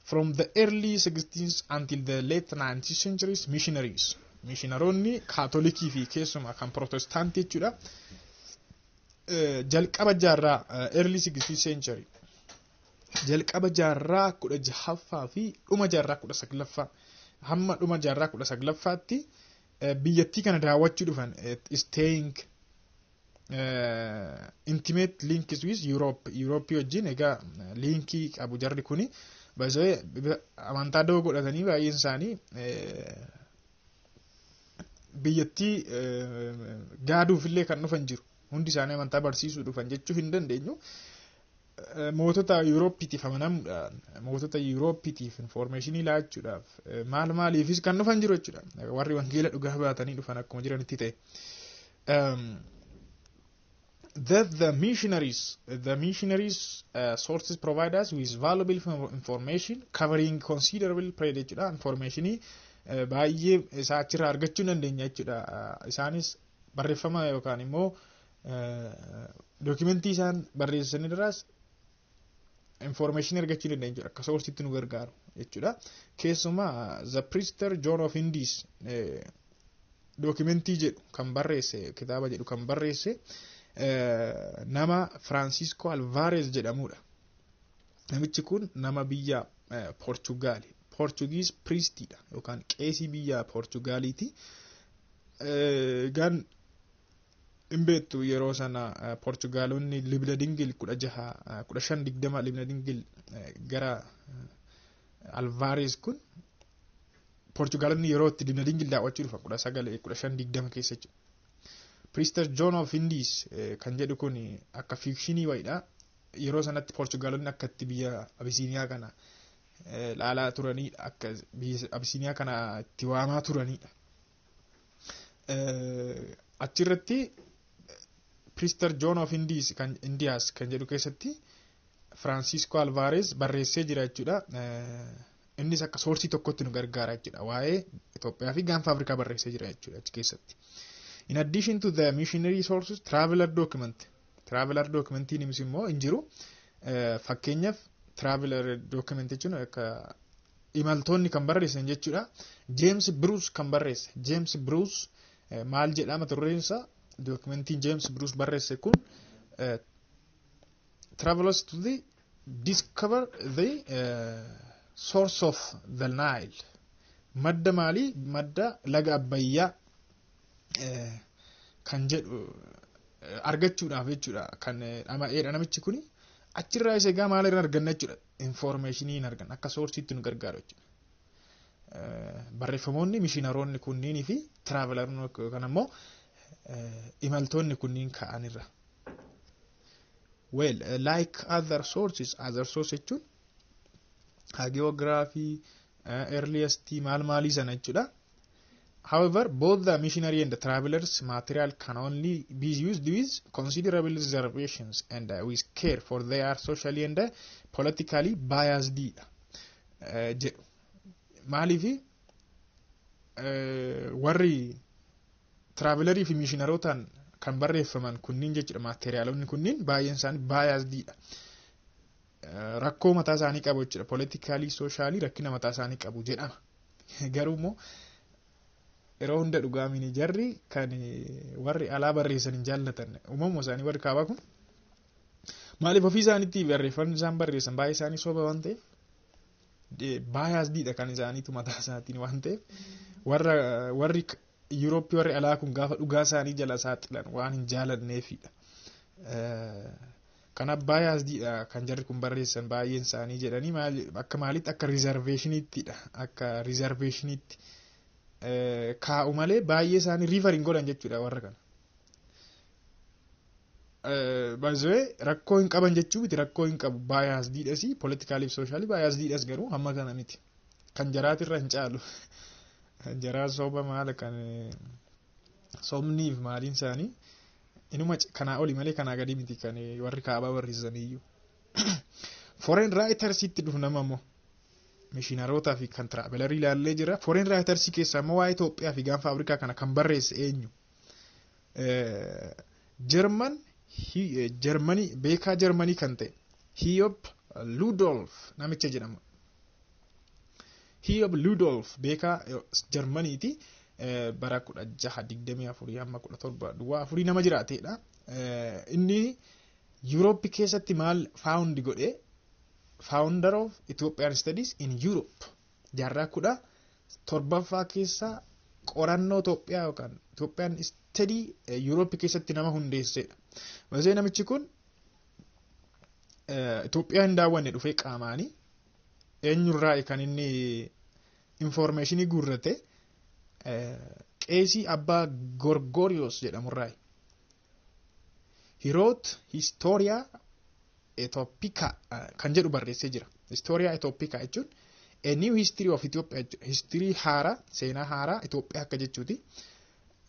From the early 16th until the late 19th centuries, missionaries. Missionaroonni Kaatolikii fi keessumaa kan Protestaantii jechuudha. Jalqaba jaarraa early 16th century, jalqaba jaarraa 16ffaa fi dhuma jaarraa 19ffaa, hamma dhuma jaarraa 19ffaatti biyyattii kana daawwachuu dhufan, staying intimate links with Europe. Europe wajjin egaa linkii qabu jarri kuni. Basee amantaa da'oo godhatanii baay'een isaanii biyyattii gaaduuf illee kan dhufan jiru. Hundi isaanii amantaa barsiisuu dhufan jechuu hin dandeenyu. Mootota Yuurooppiitiif amanamuudhaan, mootota Yuurooppiitiif informationii laachuudhaaf, maal maaliifis kan dhufan jiru jechuudha. Warri wangeela dhugaa baatanii dhufan akkuma jiranitti ta'e. That the missionaries sources provide us with valuable information covering considerable period jechuudha. Informationii baay'ee isaa achirraa argachuu dandeenya jechuudha. Isaanis barreeffama yookaan immoo dookimentii isaan barreessanirraas information argachuu dandeenya jechuudha. Akka sourceitti nu gargaaru jechuudha. Keessumaa The Prester John of Indies dookimentii jedhu kan barreesse, kitaaba jedhu kan barreesse nama Francisco Alvarez jedhamudha. Namichi kun nama biyya Portugaali. Portuguese priestidha yookaan qeesii biyya Portugaaliiti. Egaan hin beektu, yeroo sana Portugaalonni Libna Dingil 16 1520 Libna Dingil gara Alvarez kun, Portugaalonni yeroo itti Libna Dingil daawwachuu dhufan 19 1520 keessa jechuudha. Prester John of Indies kan jedhu kun akka fictionii wayiidha. Yeroo sanatti Portugaalonni akka itti biyya Abisiiniyaa kana laalaa turanidha. Akka biyya Abisiiniyaa kana itti waamaa turanidha. Achirratti Prester John of Indies kan Indias kan jedhu keessatti Francisco Alvarez barreessee jira jechuudha. Innis akka sourceii tokkotti nu gargaara jechuudha. Waa'ee Itoophiyaa fi Gaanfa Afrikaa barreessee jira jechuudha achi keessatti. In addition to the missionary sources, traveler document. Traveler documentiin immoo hin jiru. Fakkeenyaaf, traveler document jechuun akka imaltoonni kan barreessan jechuudha. James Bruce kan barreesse. James Bruce maal jedhama mata dureen isaa? Dookimentiin James Bruce barreesse kun Travelers to the Discover the Source of the Nile. Madda maalii? Madda laga Abbayyaa kan jedhu argachuudhaaf jechuudha kan dhama'eedha namichi kuni. Achirraa isa egaa maal irraa arganna jechuudha? Informationii hin arganna, akka sourceiitti nu gargaaru jechuudha. Barreeffamoonni mishiinaroonni kunniinii fi traveleroonni yookaan ammoo imaltoonni kunniin ka'anirra. Well, like other sources, other source jechuun hagiography, earliest maal maalii sana jechuudha. However, both the missionary and the travelers material can only be used with considerable reservations and with care, for they are socially and politically biased jedhu. Maaliifi warri travelerii fi missionarootaan kan barreeffaman kunniin jechuudha, materialonni kunniin baay'een isaanii biasedidha. Rakkoo mataa isaanii qabu jechuudha. Politically, socially rakkina mataa isaanii qabu jedhama. Garuu immoo yeroo hunda dhugaamini jarri kan warri alaa barreessan hin jaallatan uumamuma isaanii. Warri kaabaa kun maaliif ofii isaaniitti barreeffamni isaan barreessan baay'ee isaanii soba waan ta'eef, biasedidha kan isaaniitu mataa isaatiin waan ta'eef, warra warri Yuurooppii, warri alaa kun gaafa dhugaa isaanii jala saaxilan waan hin jaalanneefidha. Kanaaf biasedidha kan jarri kun barreessan baay'een isaanii jedhanii akka maalitti akka reservationiittidha, akka reservationiitti kaa'u malee baay'ee isaanii refer hin godhan jechuudha warra kana. Baay'ee rakkoo hin qaban jechuu miti, rakkoo hin qabu, biasedidhas, politically fi socially biasedidhas, garuu hamma kana miti. Kan jaraatirra hin caalu. Kan jaraa soba maala kan sobniif maaliin isaanii inuma kanaa oli malee kanaa gadi miti kan warri kaabaa barreessaniyyuu. Foreign writers itti dhufnama immoo mishinarootaa fi kan travelerii ilaallee jira. Foreign writers keessaa immoo waa'ee Itoophiyaa fi gaanfa Afrikaa kana kan barreesse eenyu? Jarman, Jarmanii, beekaa Jarmanii kan ta'e Hiob Ludolf namicha jedhama. Hiob Ludolf beekaa Jarmaniiti. Bara 1624 hamma 1704 nama jiraatedha. Inni Yuurooppii keessatti maal found godhe? Founder of Ethiopian Studies in Europe. Jaarraa 17ffaa keessa qorannoo Itoophiyaa yookaan Ethiopian Study Yuurooppii keessatti nama hundeessedha. Basee namichi kun Itoophiyaa hin daawwanne dhufee qaamaanii. Eenyurraa kan inni informationii guurrate? Qeesii abbaa Gorgorios jedhamurraa. He wrote Historia Aethiopica kan jedhu barreessee jira. Historia Aethiopica jechuun a new history of Ethiopia jechuudha. History haaraa, seenaa haaraa Itoophiyaa akka jechuuti.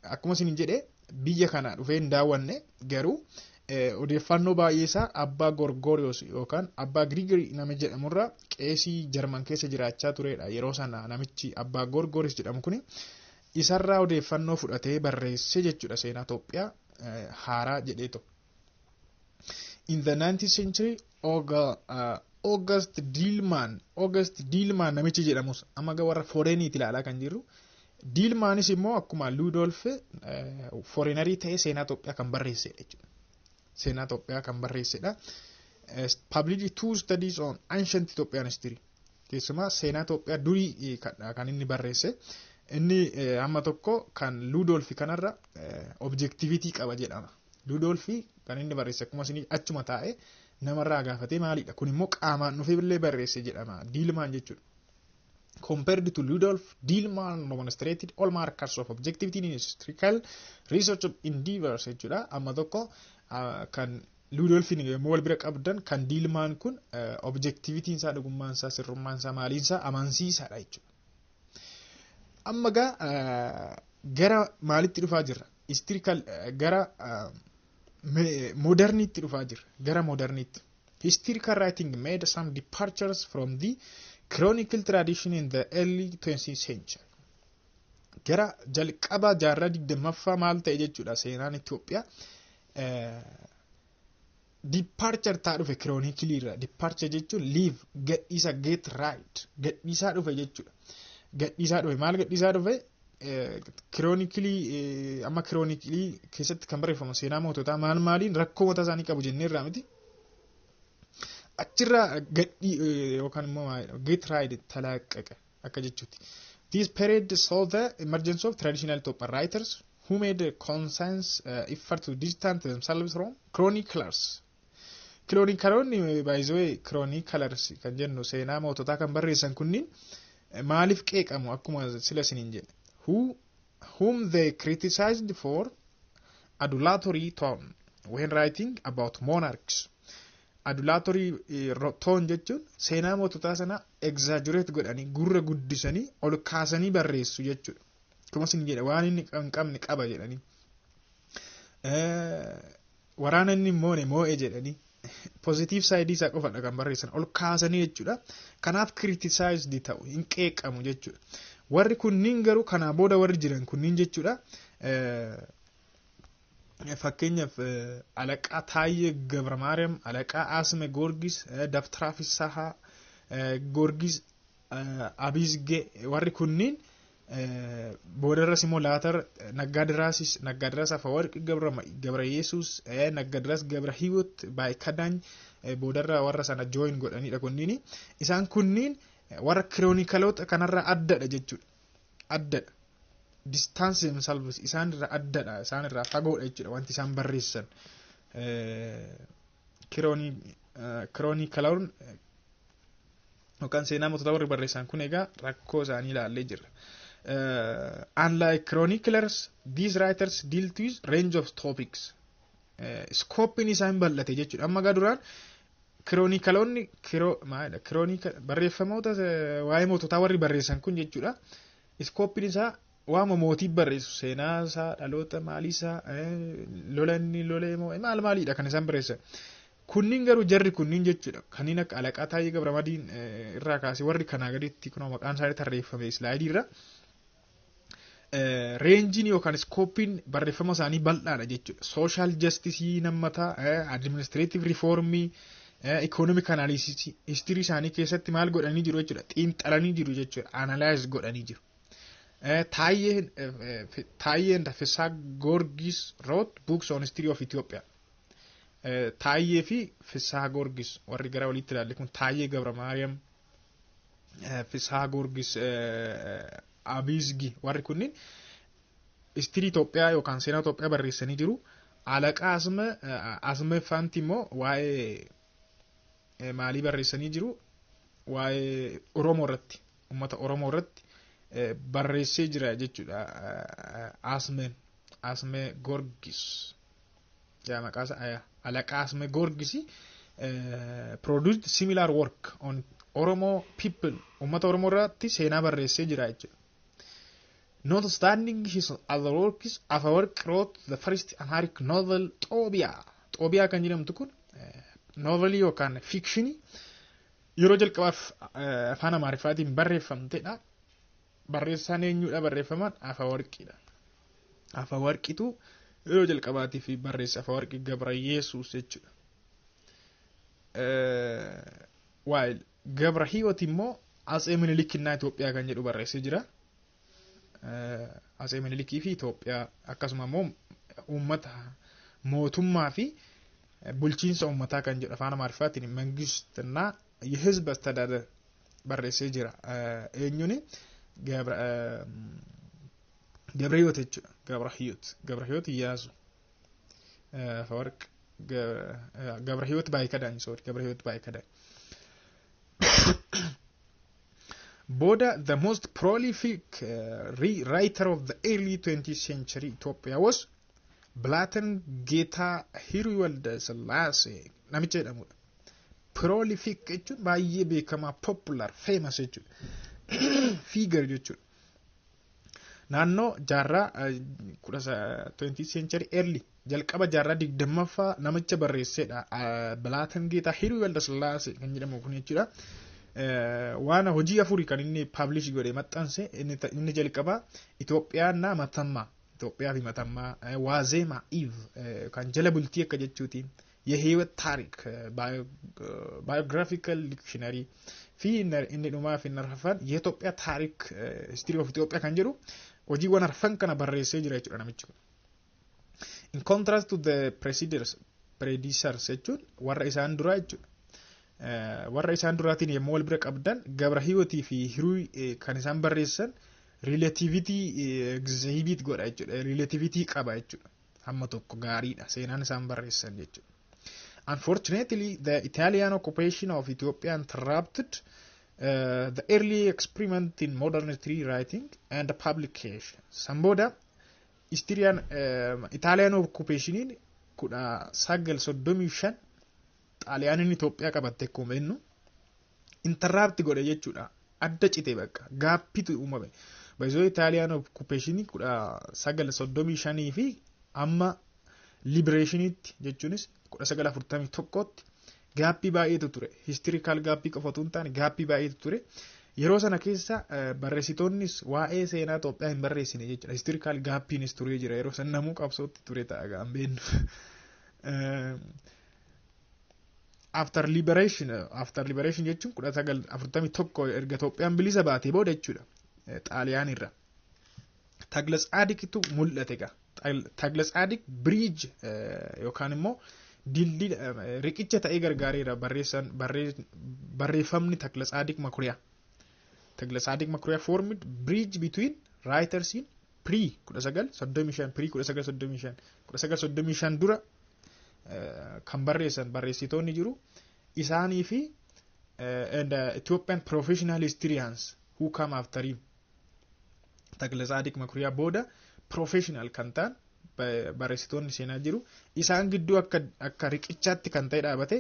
Akkuma isin jedhe biyya kana dhufee hin daawwanne, garuu odeeffannoo baay'ee isaa abbaa Gorgorios yookaan abbaa Grigory nama jedhamurraa, qeesii Jarman keessa jiraachaa turedha. Yeroo sana namichi abbaa Gorgorios jedhamu kuni isarraa odeeffannoo fudhatee barreesse jechuudha seenaa Itoophiyaa haaraa jedheeto. In the 19th century, August Dillman, August Dillman namichi jedhamus, amma warra foreigniiti ilaalaa kan jirru. Dillmanis immoo akkuma Ludolf foreignerii ta'ee seenaa Itoophiyaa kan barreessedha jechuudha. Seenaa Itoophiyaa kan barreessedha. Published two studies on ancient Ethiopian history. Keessumaa seenaa Itoophiyaa durii kan inni barreesse. Inni hamma tokko kan Ludolf kanarra objectivity qaba jedhama. Ludolf kan inni barreesse akkuma isin achuma taa'e namarraa gaafatee maalidha. Kun immoo qaamaan dhufee illee barreesse jedhama. Dillman jechuudha. Compared to Ludolf, Dillman demonstrated all markers of objectivity in historical research of endeavors jechuudha. Amma tokko kan Ludolfin yommuu wal bira qabdan kan Dillman kun objectivitiin isaa, dhugummaan isaa, sirrummaan isaa, maaliin isaa amansiisaadha jechuudha. Amma gaa gara maalitti dhufaa jirra? Historical gara moderniitti dhufaa jirra. Gara moderniitti. Historical writing made some departures from the chronicle tradition in the early 20th century. Gara jalqaba jaarraa 20ffaa maal ta'e jechuudha seenaan Itoophiyaa departure ta'aa dhufe chronicle irra. Departure jechuun leave, gadhiisa, get rid, gadhiisaa dhufe jechuudha. Gadhiisaa dhufe maal gadhiisaa dhufe? Chronicleii amma chronicleii keessatti kan barreeffamu seenaa moototaa maal maaliin rakkoo mataa isaanii qabu jenneerraa miti. Achirraa gadhii yookaan immoo get rid, talaqqaqa akka jechuuti. This period saw the emergence of traditional Ethiopian writers who made a conscious effort to distance themselves from chroniclers. Chronicleroonni, by the way, chroniclers kan jennu seenaa moototaa kan barreessan kunniin maaliif qeeqamu akkuma sila isiniin jedhe? Whom they criticized for adulatory tone when writing about monarchs. Adulatory tone jechuun seenaa moototaa sana exaggerate godhanii, gurra guddisanii, ol kaasanii barreessu jechuudha. Akkuma isin jedhe waan inni hin qabne qaba jedhanii. Waraana inni moone moo'e jedhanii. Positive side isaa qofadha kan barreessan, ol kaasanii jechuudha. Kanaaf criticized ta'u, hin qeeqamu jechuudha. Warri kunniin garuu kanaa booda warri jiran kunniin jechuudha. Fakkeenyaaf Alaqaa Taayyee Gabra Maariyaam, Alaqaa Asme Goorgis, Dabtaraa Fissahaa, Goorgis Abizgee, warri kunniin boodarras immoo later Naggadiraasis, Naggaadiraas Afawarqi Gabra Yesuus, Naggaadiraas Gabra Hiwot Baayikadaany boodarra warra sana join godhanidha kunniin. Isaan kunniin warra chronicleroota kanarraa addadha jechuudha. Addadha. Distance themselves, isaan irraa addadha, isaan irraa fagoodha jechuudha wanti isaan barreessan. Chronicleroon yookaan seenaa mootota warri barreessan kun egaa rakkoo isaanii ilaallee jirra. Unlike chroniclers, these writers deal with range of topics. Scopeiin isaa hin bal'ate jechuudha. Amma gaa duraan chronicleroonni maalidha, chronicle barreeffamoota waa'ee moototaa warri barreessan kun jechuudha. Scopeiin isaa waama mootii barreessu, seenaa isaa, dhaloota maalii isaa, lola inni lolee moo maal maaliidha kan isaan barreessan. Kunniin garuu, jarri kunniin jechuudha, kanneen akka Alaqaa Taayyee Gabramadiin irraa kaasee warri kanaa gaditti kunoo maqaan isaanii tarreeffame slideii irra. Rangeiin yookaan scopeiin barreeffama isaanii bal'aadha jechuudha. Social justiceii nammataa, administrative reformii, economic analysisii, history isaanii keessatti maal godhanii jiru jechuudha. Xiinxalanii jiru jechuudha. Analyze godhanii jiru. Taayyeen Fissaa Goorgis wrote books on history of Ethiopia. Taayyee fi Fissaa Goorgis warri gara walitti ilaalle kun, Taayyee Gabra Maariyaam, Fissaa Goorgis Abizgi, warri kunniin history Itoophiyaa yookaan seenaa Itoophiyaa barreessanii jiru. Alaqaa Asme Faanti immoo waa'ee maalii barreessanii jiru? Waa'ee Oromoo irratti, uummata Oromoo irratti barreessee jira jechuudha. Asme Gorgis. Yaa maqaa isaa Alaqaa Asme Gorgis produced similar work on Oromo people, uummata Oromoo irratti seenaa barreessee jira jechuudha. Notwithstanding his other works, Afewerk wrote the first Amharic novel, Xoobiyaa. Xoobiyaa kan jedhamtu kun novelii yookaan fictionii yeroo jalqabaaf afaan Amaariffaatiin barreeffamtedha. Barreessaan eenyudha barreeffamaan? Afawarqiidha. Afawarqitu yeroo jalqabaatiif barreesse, Afawarqi Gabra Yesuus jechuudha. While Gabra Hiyoot immoo Atsee Minilikinnaa Itoophiyaa kan jedhu barreessee jira. Atsee Minilikii fi Itoophiyaa, akkasuma immoo uummata, mootummaa fi bulchiinsa uummataa kan jedhu afaan Amaariffaatiin መንግስትና የህዝብ አስተዳደር barreessee jira. Eenyuni? Gabra Hiyoot jechuudha. Gabra Hiyoot. Gabra Hiyoot Iyyaasu. Afawarq Gabra Hiyoot Baayikadaan, sorry, Gabra Hiyoot Baayikadaan. Booda the most prolific writer of the early 20th century Ethiopia was Blaatan Geetaa Hiruy Walda Sillaasee namicha jedhamudha. Prolific jechuun baay'ee beekamaa, popular, famous jechuudha. Figure jechuudha. Naannoo jaarraa 20th century early, jalqaba jaarraa 20ffaa namicha barreessedha. Blaatan Geetaa Hiruy Walda Sillaasee kan jedhamu kun jechuudha. Waan hojii afurii kan inni publish godhe, maxxanse. Inni jalqabaa Itoophiyaannaa Matammaa, Itoophiyaa fi Matammaa, Waazeema Eve kan jala bultii akka jechuuti, የህይወት ታሪክ biographical dictionary fi inni dhumaa fi inni arfaffaan የኢትዮጵያ ታሪክ, history of Ethiopia kan jedhu, hojiiwwan arfan kana barreessee jira jechuudha namichi kun. In contrast to the predecessors jechuun warra isaan duraa jechuudha. Warra isaan duraatiin yommuu wal bira qabdan, Gabra Hiyotii fi Hiruu kan isaan barreessan relativity exhibit godha jechuudha. Relativity qaba jechuudha. Hamma tokko gaariidha seenaan isaan barreessan jechuudha. Unfortunately, the Italian occupation of Ethiopia interrupted the early experiment in modern history writing and publication. San booda Italian occupationiin 1935 Xaaliyaaniin Itoophiyaa qabatte akkuma beeknu interrupt godhe jechuudha. Adda cite, bakka gapiitu uumame. Baay'isoo Italian occupationii 1935 fi amma liberationiitti, jechuunis 1941tti, gapii baay'eetu ture. Historical gapii qofa otoo hin taane gapii baay'eetu ture. Yeroo sana keessa barreessitoonnis waa'ee seenaa Itoophiyaa hin barreessine jechuudha. Historical gapiinis turee jira, yeroo sana namuu qabsootti ture ta'a gaan beennu. After liberation jechuun 1941 erga Itoophiyaan bilisa baatee booda jechuudha. Xaaliyaan irra. Tagla Tsaadiqitu mul'ate egaa. Tagla Tsaadiq bridge yookaan immoo dildii riqicha ta'ee gargaareera barreessan barreeffamni Tagla Tsaadiq Makuriyaa. Tagla Tsaadiq Makuriyaa formed bridge between writers in pre 1935, pre 1935, 1935 dura kan barreessan barreessitoonni jiru isaanii fi and Ethiopian professional historians who come after him. Tagla Tsaadiq Makuriyaa booda professional kan ta'an barreessitoonni seenaa jiru, isaan gidduu akka riqichaatti kan ta'e dhaabate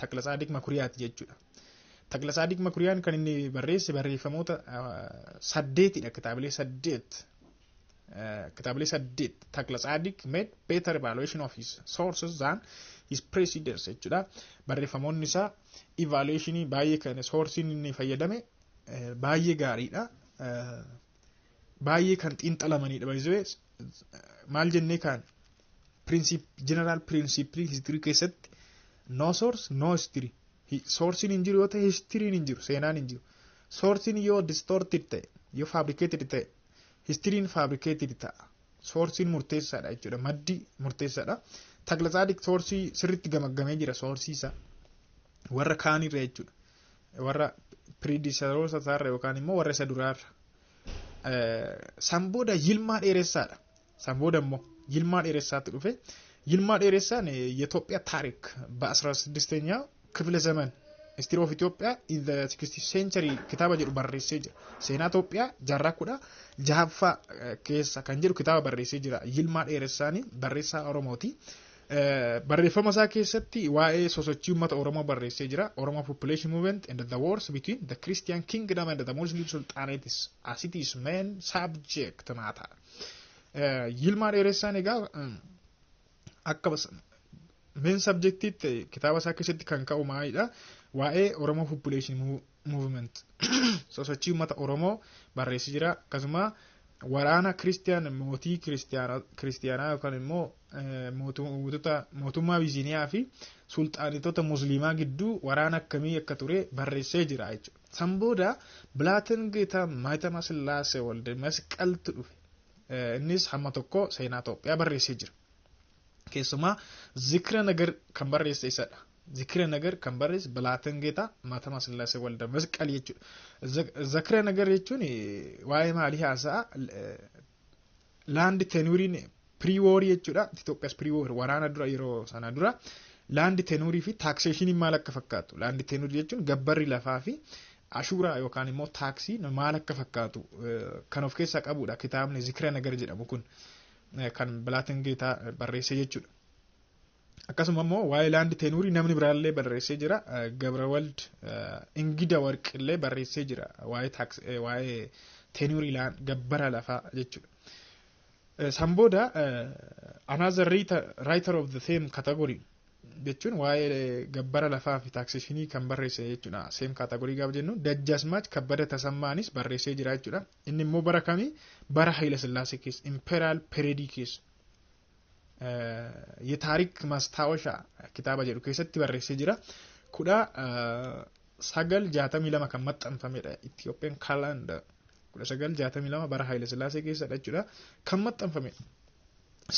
Takla Tsaadiq Makuriyaati jechuudha. Takla Tsaadiq Makuriyaan kan inni barreesse barreeffamoota saddeetidha, kitaabilee saddeet. Kitaabilee saddeet. Takla Tsaadiq made better evaluation of his sources than his predecessors jechuudha. Barreeffamoonni isaa evaluationii baay'ee kan sourceiin inni fayyadame baay'ee gaariidha. Baay'ee kan xiinxalamanidha. Baay'ee maal jennee kaan general principle history keessatti no source, no history. Sourceiin hin jiru yoo ta'e historyn hin jiru, seenaan hin jiru. Sourceiin yoo distorted ta'e, yoo fabricated ta'e, historyn fabricated ta'a. Sourceiin murteessaadha jechuudha, maddi murteessaadha. Takla Tsaadiq sourceii sirriitti gamaggamee jira, sourceii isaa warra kaanirra jechuudha, warra predecessoroota isaarra yookaan immoo warra isa duraarra. San booda Yilmaa Dheeressaadha. San booda immoo Yilmaa Dheeressaatti dhufe. Yilmaa Dheeressaan የኢትዮጵያ ታሪክ በ16ኛው ክፍለ ዘመን, History of Ethiopia in the 16th century kitaaba jedhu barreessee jira. Seenaa Itoophiyaa jaarraa 16ffaa keessa kan jedhu kitaaba barreessee jira. Yilmaa Dheeressaanii barreessaa Oromooti. Barreeffama isaa keessatti waa'ee sosochii uummata Oromoo barreessee jira. Oromo Population Movement and the Wars between the Christian Kingdom and the Muslim Sultanates as it is main subject matter. Yilmaa Dheeressaan egaa akka main subjectiitti kitaaba isaa keessatti kan ka'u maalidha? Waa'ee Oromo Population Movement, sosochii uummata Oromoo barreessee jira. Akkasuma waraana Kiristiyaan mootii Kiristiyaanaa yookaan immoo mootota mootummaa Abisiiniyaa fi sulxaanitota Musliimaa gidduu waraana akkamii akka ture barreessee jira jechuudha. San booda Bilaatin Geetaa Maayitama Sillaasee Walde Masqaltu dhufe. Innis hamma tokko seenaa Itoophiyaa barreessee jira. Keessumaa Zikira Nagar kan barreesse isadha. Zikira Nagar kan barreesse Bilaatin Geetaa Maatama Sillaasee Walde Masqal jechuudha. Zikira Nagar jechuun waa'ee maalii haasa'a? Land tenureiin pre-warii jechuudha. Itoophiyaas pre-war, waraana dura, yeroo sana dura land tenureii fi taxationiin maal akka fakkaatu. Land tenureii jechuun gabbarri lafaa fi ashuuraa yookaan immoo taaksii maal akka fakkaatu kan of keessaa qabudha. Kitaabni Zikira Nagar jedhamu kun kan Bilaatin Geetaa barreesse jechuudha. Akkasuma immoo waa'ee land tenureii namni biraallee barreessee jira. Gabrawald Ingida Warqillee barreessee jira waa'ee tenureii, gabbara lafaa jechuudha. San booda another writer of the same category jechuun waa'ee gabbara lafaa fi taxationii kan barreesse jechuudha. Same category gaafa jennu Dajjasmaach Kabbada Tasammaanis barreessee jira jechuudha. Inni immoo bara kamii? Bara Hayila Sillaasee keessa, Imperial period keessa. የታሪክ ማስታወሻ kitaaba jedhu keessatti barreessee jira. 1962 kan maxxanfamedha. Ethiopian Calendar 1962 bara Hayila Sillaasee keessadha jechuudha. Kan maxxanfamedha.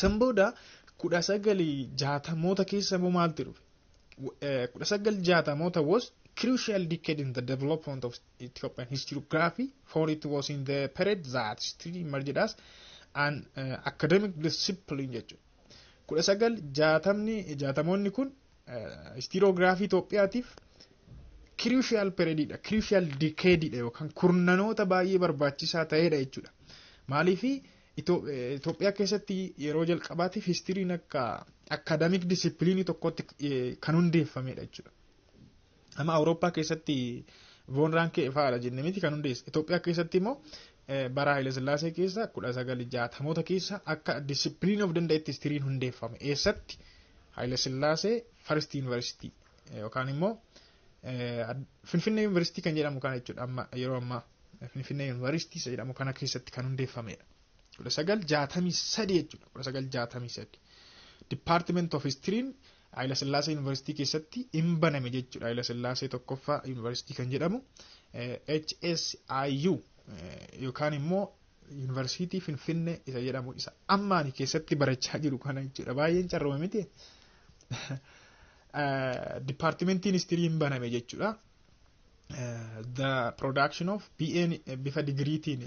San booda 1960moota keessa immoo maaltu dhufe? 1960moota was crucial decade in the development of Ethiopian historiography, for it was in the period that history emerged as an academic discipline jechuudha. 1960ni jaatamoonni kun historiography Itoophiyaatiif crucial periodidha, crucial decadeidha yookaan kurnanoota baay'ee barbaachisaa ta'edha jechuudha. Maaliifi Itoophiyaa keessatti yeroo jalqabaatiif historyn akka academic disciplineii tokkotti kan hundeeffamedha jechuudha. Amma Awurooppaa keessatti Von Ranke fa'aadha jennee miti kan hundeesse. Itoophiyaa keessatti immoo bara Haile Sillaasee keessa 1960moota keessa akka discipline of danda'etti historyn hundeeffame. Eessatti? Haile Sillaasee First University yookaan immoo Finfinnee Yuunivarsiitii kan jedhamu kana jechuudha. Amma yeroo ammaa Finfinnee Yuunivarsiitii isa jedhamu kana keessatti kan hundeeffamedha. 1963 jechuudha. 1963. Department of History Haayila Sillaasee Yuunivarsiitii keessatti hin baname jechuudha. Haayila Sillaasee tokkoffaa Yuunivarsiitii kan jedhamu HSIU yookaan immoo Yuunivarsiitii Finfinnee isa jedhamu isa ammaani keessatti barachaa jiru kana jechuudha. Baay'een carroome miti. Departmentiin history hin baname jechuudha. The production of BA bifa digiriitiin,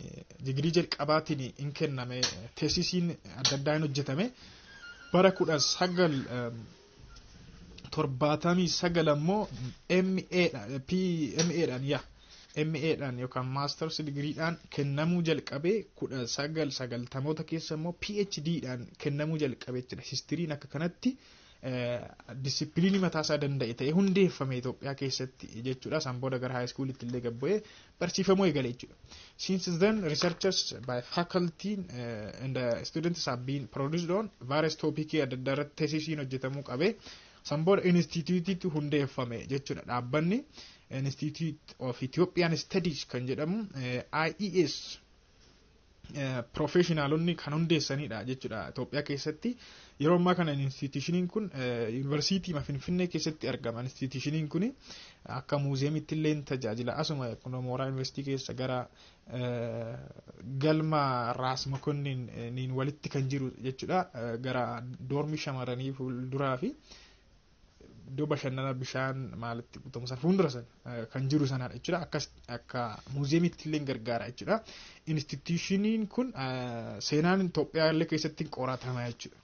digirii jalqabaatiin hin kenname, thesisiin adda addaa hin hojjetame. Bara 1979 ammoo MA dhaan, yaa, MA dhaan yookaan masters digiriidhaan kennamuu jalqabee, 1990moota keessa immoo PhD dhaan kennamuu jalqabee jechuudha. Historyn akka kanatti discipline mataa isaa danda'e ta'ee hundeeffame Itoophiyaa keessatti jechuudha. Isaan booda gara high schoolitti illee gad bu'ee barsiifamuu eegale jechuudha. Since then, researchers by faculty and the students have been produced on various topics adda addaa irratti thesisiin hojjetamuu qabee. San booda instituutiitu hundeeffame jechuudha. Dhaabbanni Institute of Ethiopian Studies kan jedhamu, IES, professionalonni kan hundeessanidha jechuudha Itoophiyaa keessatti. Yeroo ammaa kana institutioniin kun yuunivarsiitii Finfinnee keessatti argama. Institutioniin kun akka muuziyeemitti illee tajaajila. Asuma kun mooraa yuunivarsiitii keessa gara galma Raas Mokonnin walitti kan jiru jechuudha. Gara doormii shamarranii fuulduraa fi iddoo bashannana bishaan maalitti guutamu sana fuuldura sana kan jiru sanadha jechuudha. Akkas akka muuziyeemitti illee gargaara jechuudha. Institutioniin kun seenaan Itoophiyaa illee keessatti qoratama jechuudha.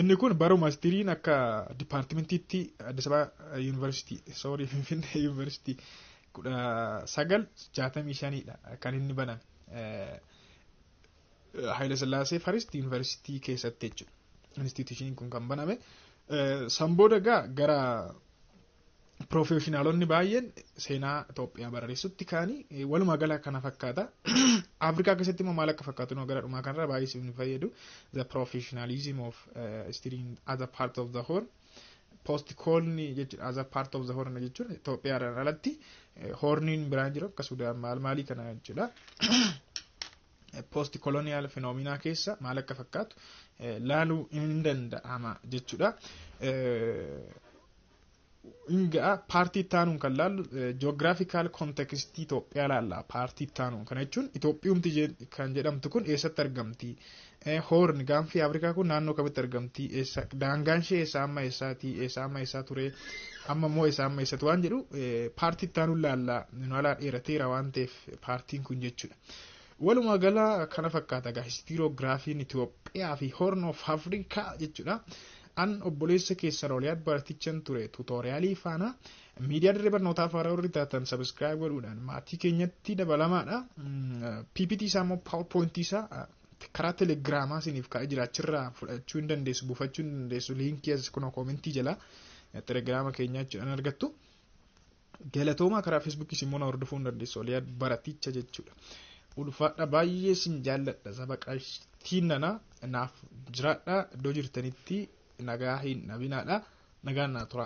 Inni kun baruma historyn akka departmentiitti Addis Ababa Yuunivarsiitii, sorry, Finfinnee Yuunivarsiitii 1965dha kan inni baname. Haayila Sillaasee First Yuunivarsiitii keessatti jechuudha. Institutioniin kun kan baname. San booda gara professionalonni baay'een seenaa Itoophiyaa barreessutti ka'anii walumaa gala kana fakkaata. Afrikaa keessatti immoo maal akka fakkaatu gara dhumaa kanarra baay'ee isin fayyadu. The professionalism of history in other part of the Horn. Post colony jechuudha. Other part of the Horn jechuun Itoophiyaadhaan alatti Horniin biraan jiru akka Sudaan maal maalii kana jechuudha. Post colonial phenomena keessa maal akka fakkaatu laaluu hin danda'ama jechuudha. Ingaa partii ittaanuun kan laallu geographical context Itoophiyaa laalla partii ittaanuun. Kana jechuun Itoophiyumti kan jedhamtu kun eessatti argamti? Horn, gaanfi Afrikaa kun naannoo kamitti argamti? Eessa daangaan ishee? Eessa amma eessaati? Eessa amma eessaa ture? Amma immoo eessa amma eessatti waan jedhu partii ittaanuun laalla. Nu alaa dheerateera waan ta'eef partiin kun jechuudha. Walumaa gala kana fakkaata gaa historiographyn Itoophiyaa fi Horn of Africa jechuudha. An obboleessa keessan Oliyaad Bartichan ture tutorialii faana. Miidiyaa dirree barnootaa faara warri taatan subscribe godhuudhaan maatii keenyatti dabalamaadha. PPT isaa immoo, PowerPoint isaa karaa telegiraamaa isiniif kaa'ee jira. Achirraa fudhachuu hin dandeessu, buufachuu hin dandeessu. Linkii as kunoo commentii jala telegiraama keenyaa jechuudhaan argattu. Galatoomaa. Karaa feesbuukis immoo na hordofuu hin dandeessu, Oliyaad Baraticha jechuudha. Ulfaadha, baay'ee sin jaalladha, saba qashtiin nana naaf jiraadha. Iddoo jirtanitti nagaa hin dhabinaadha, nagaan naa tura.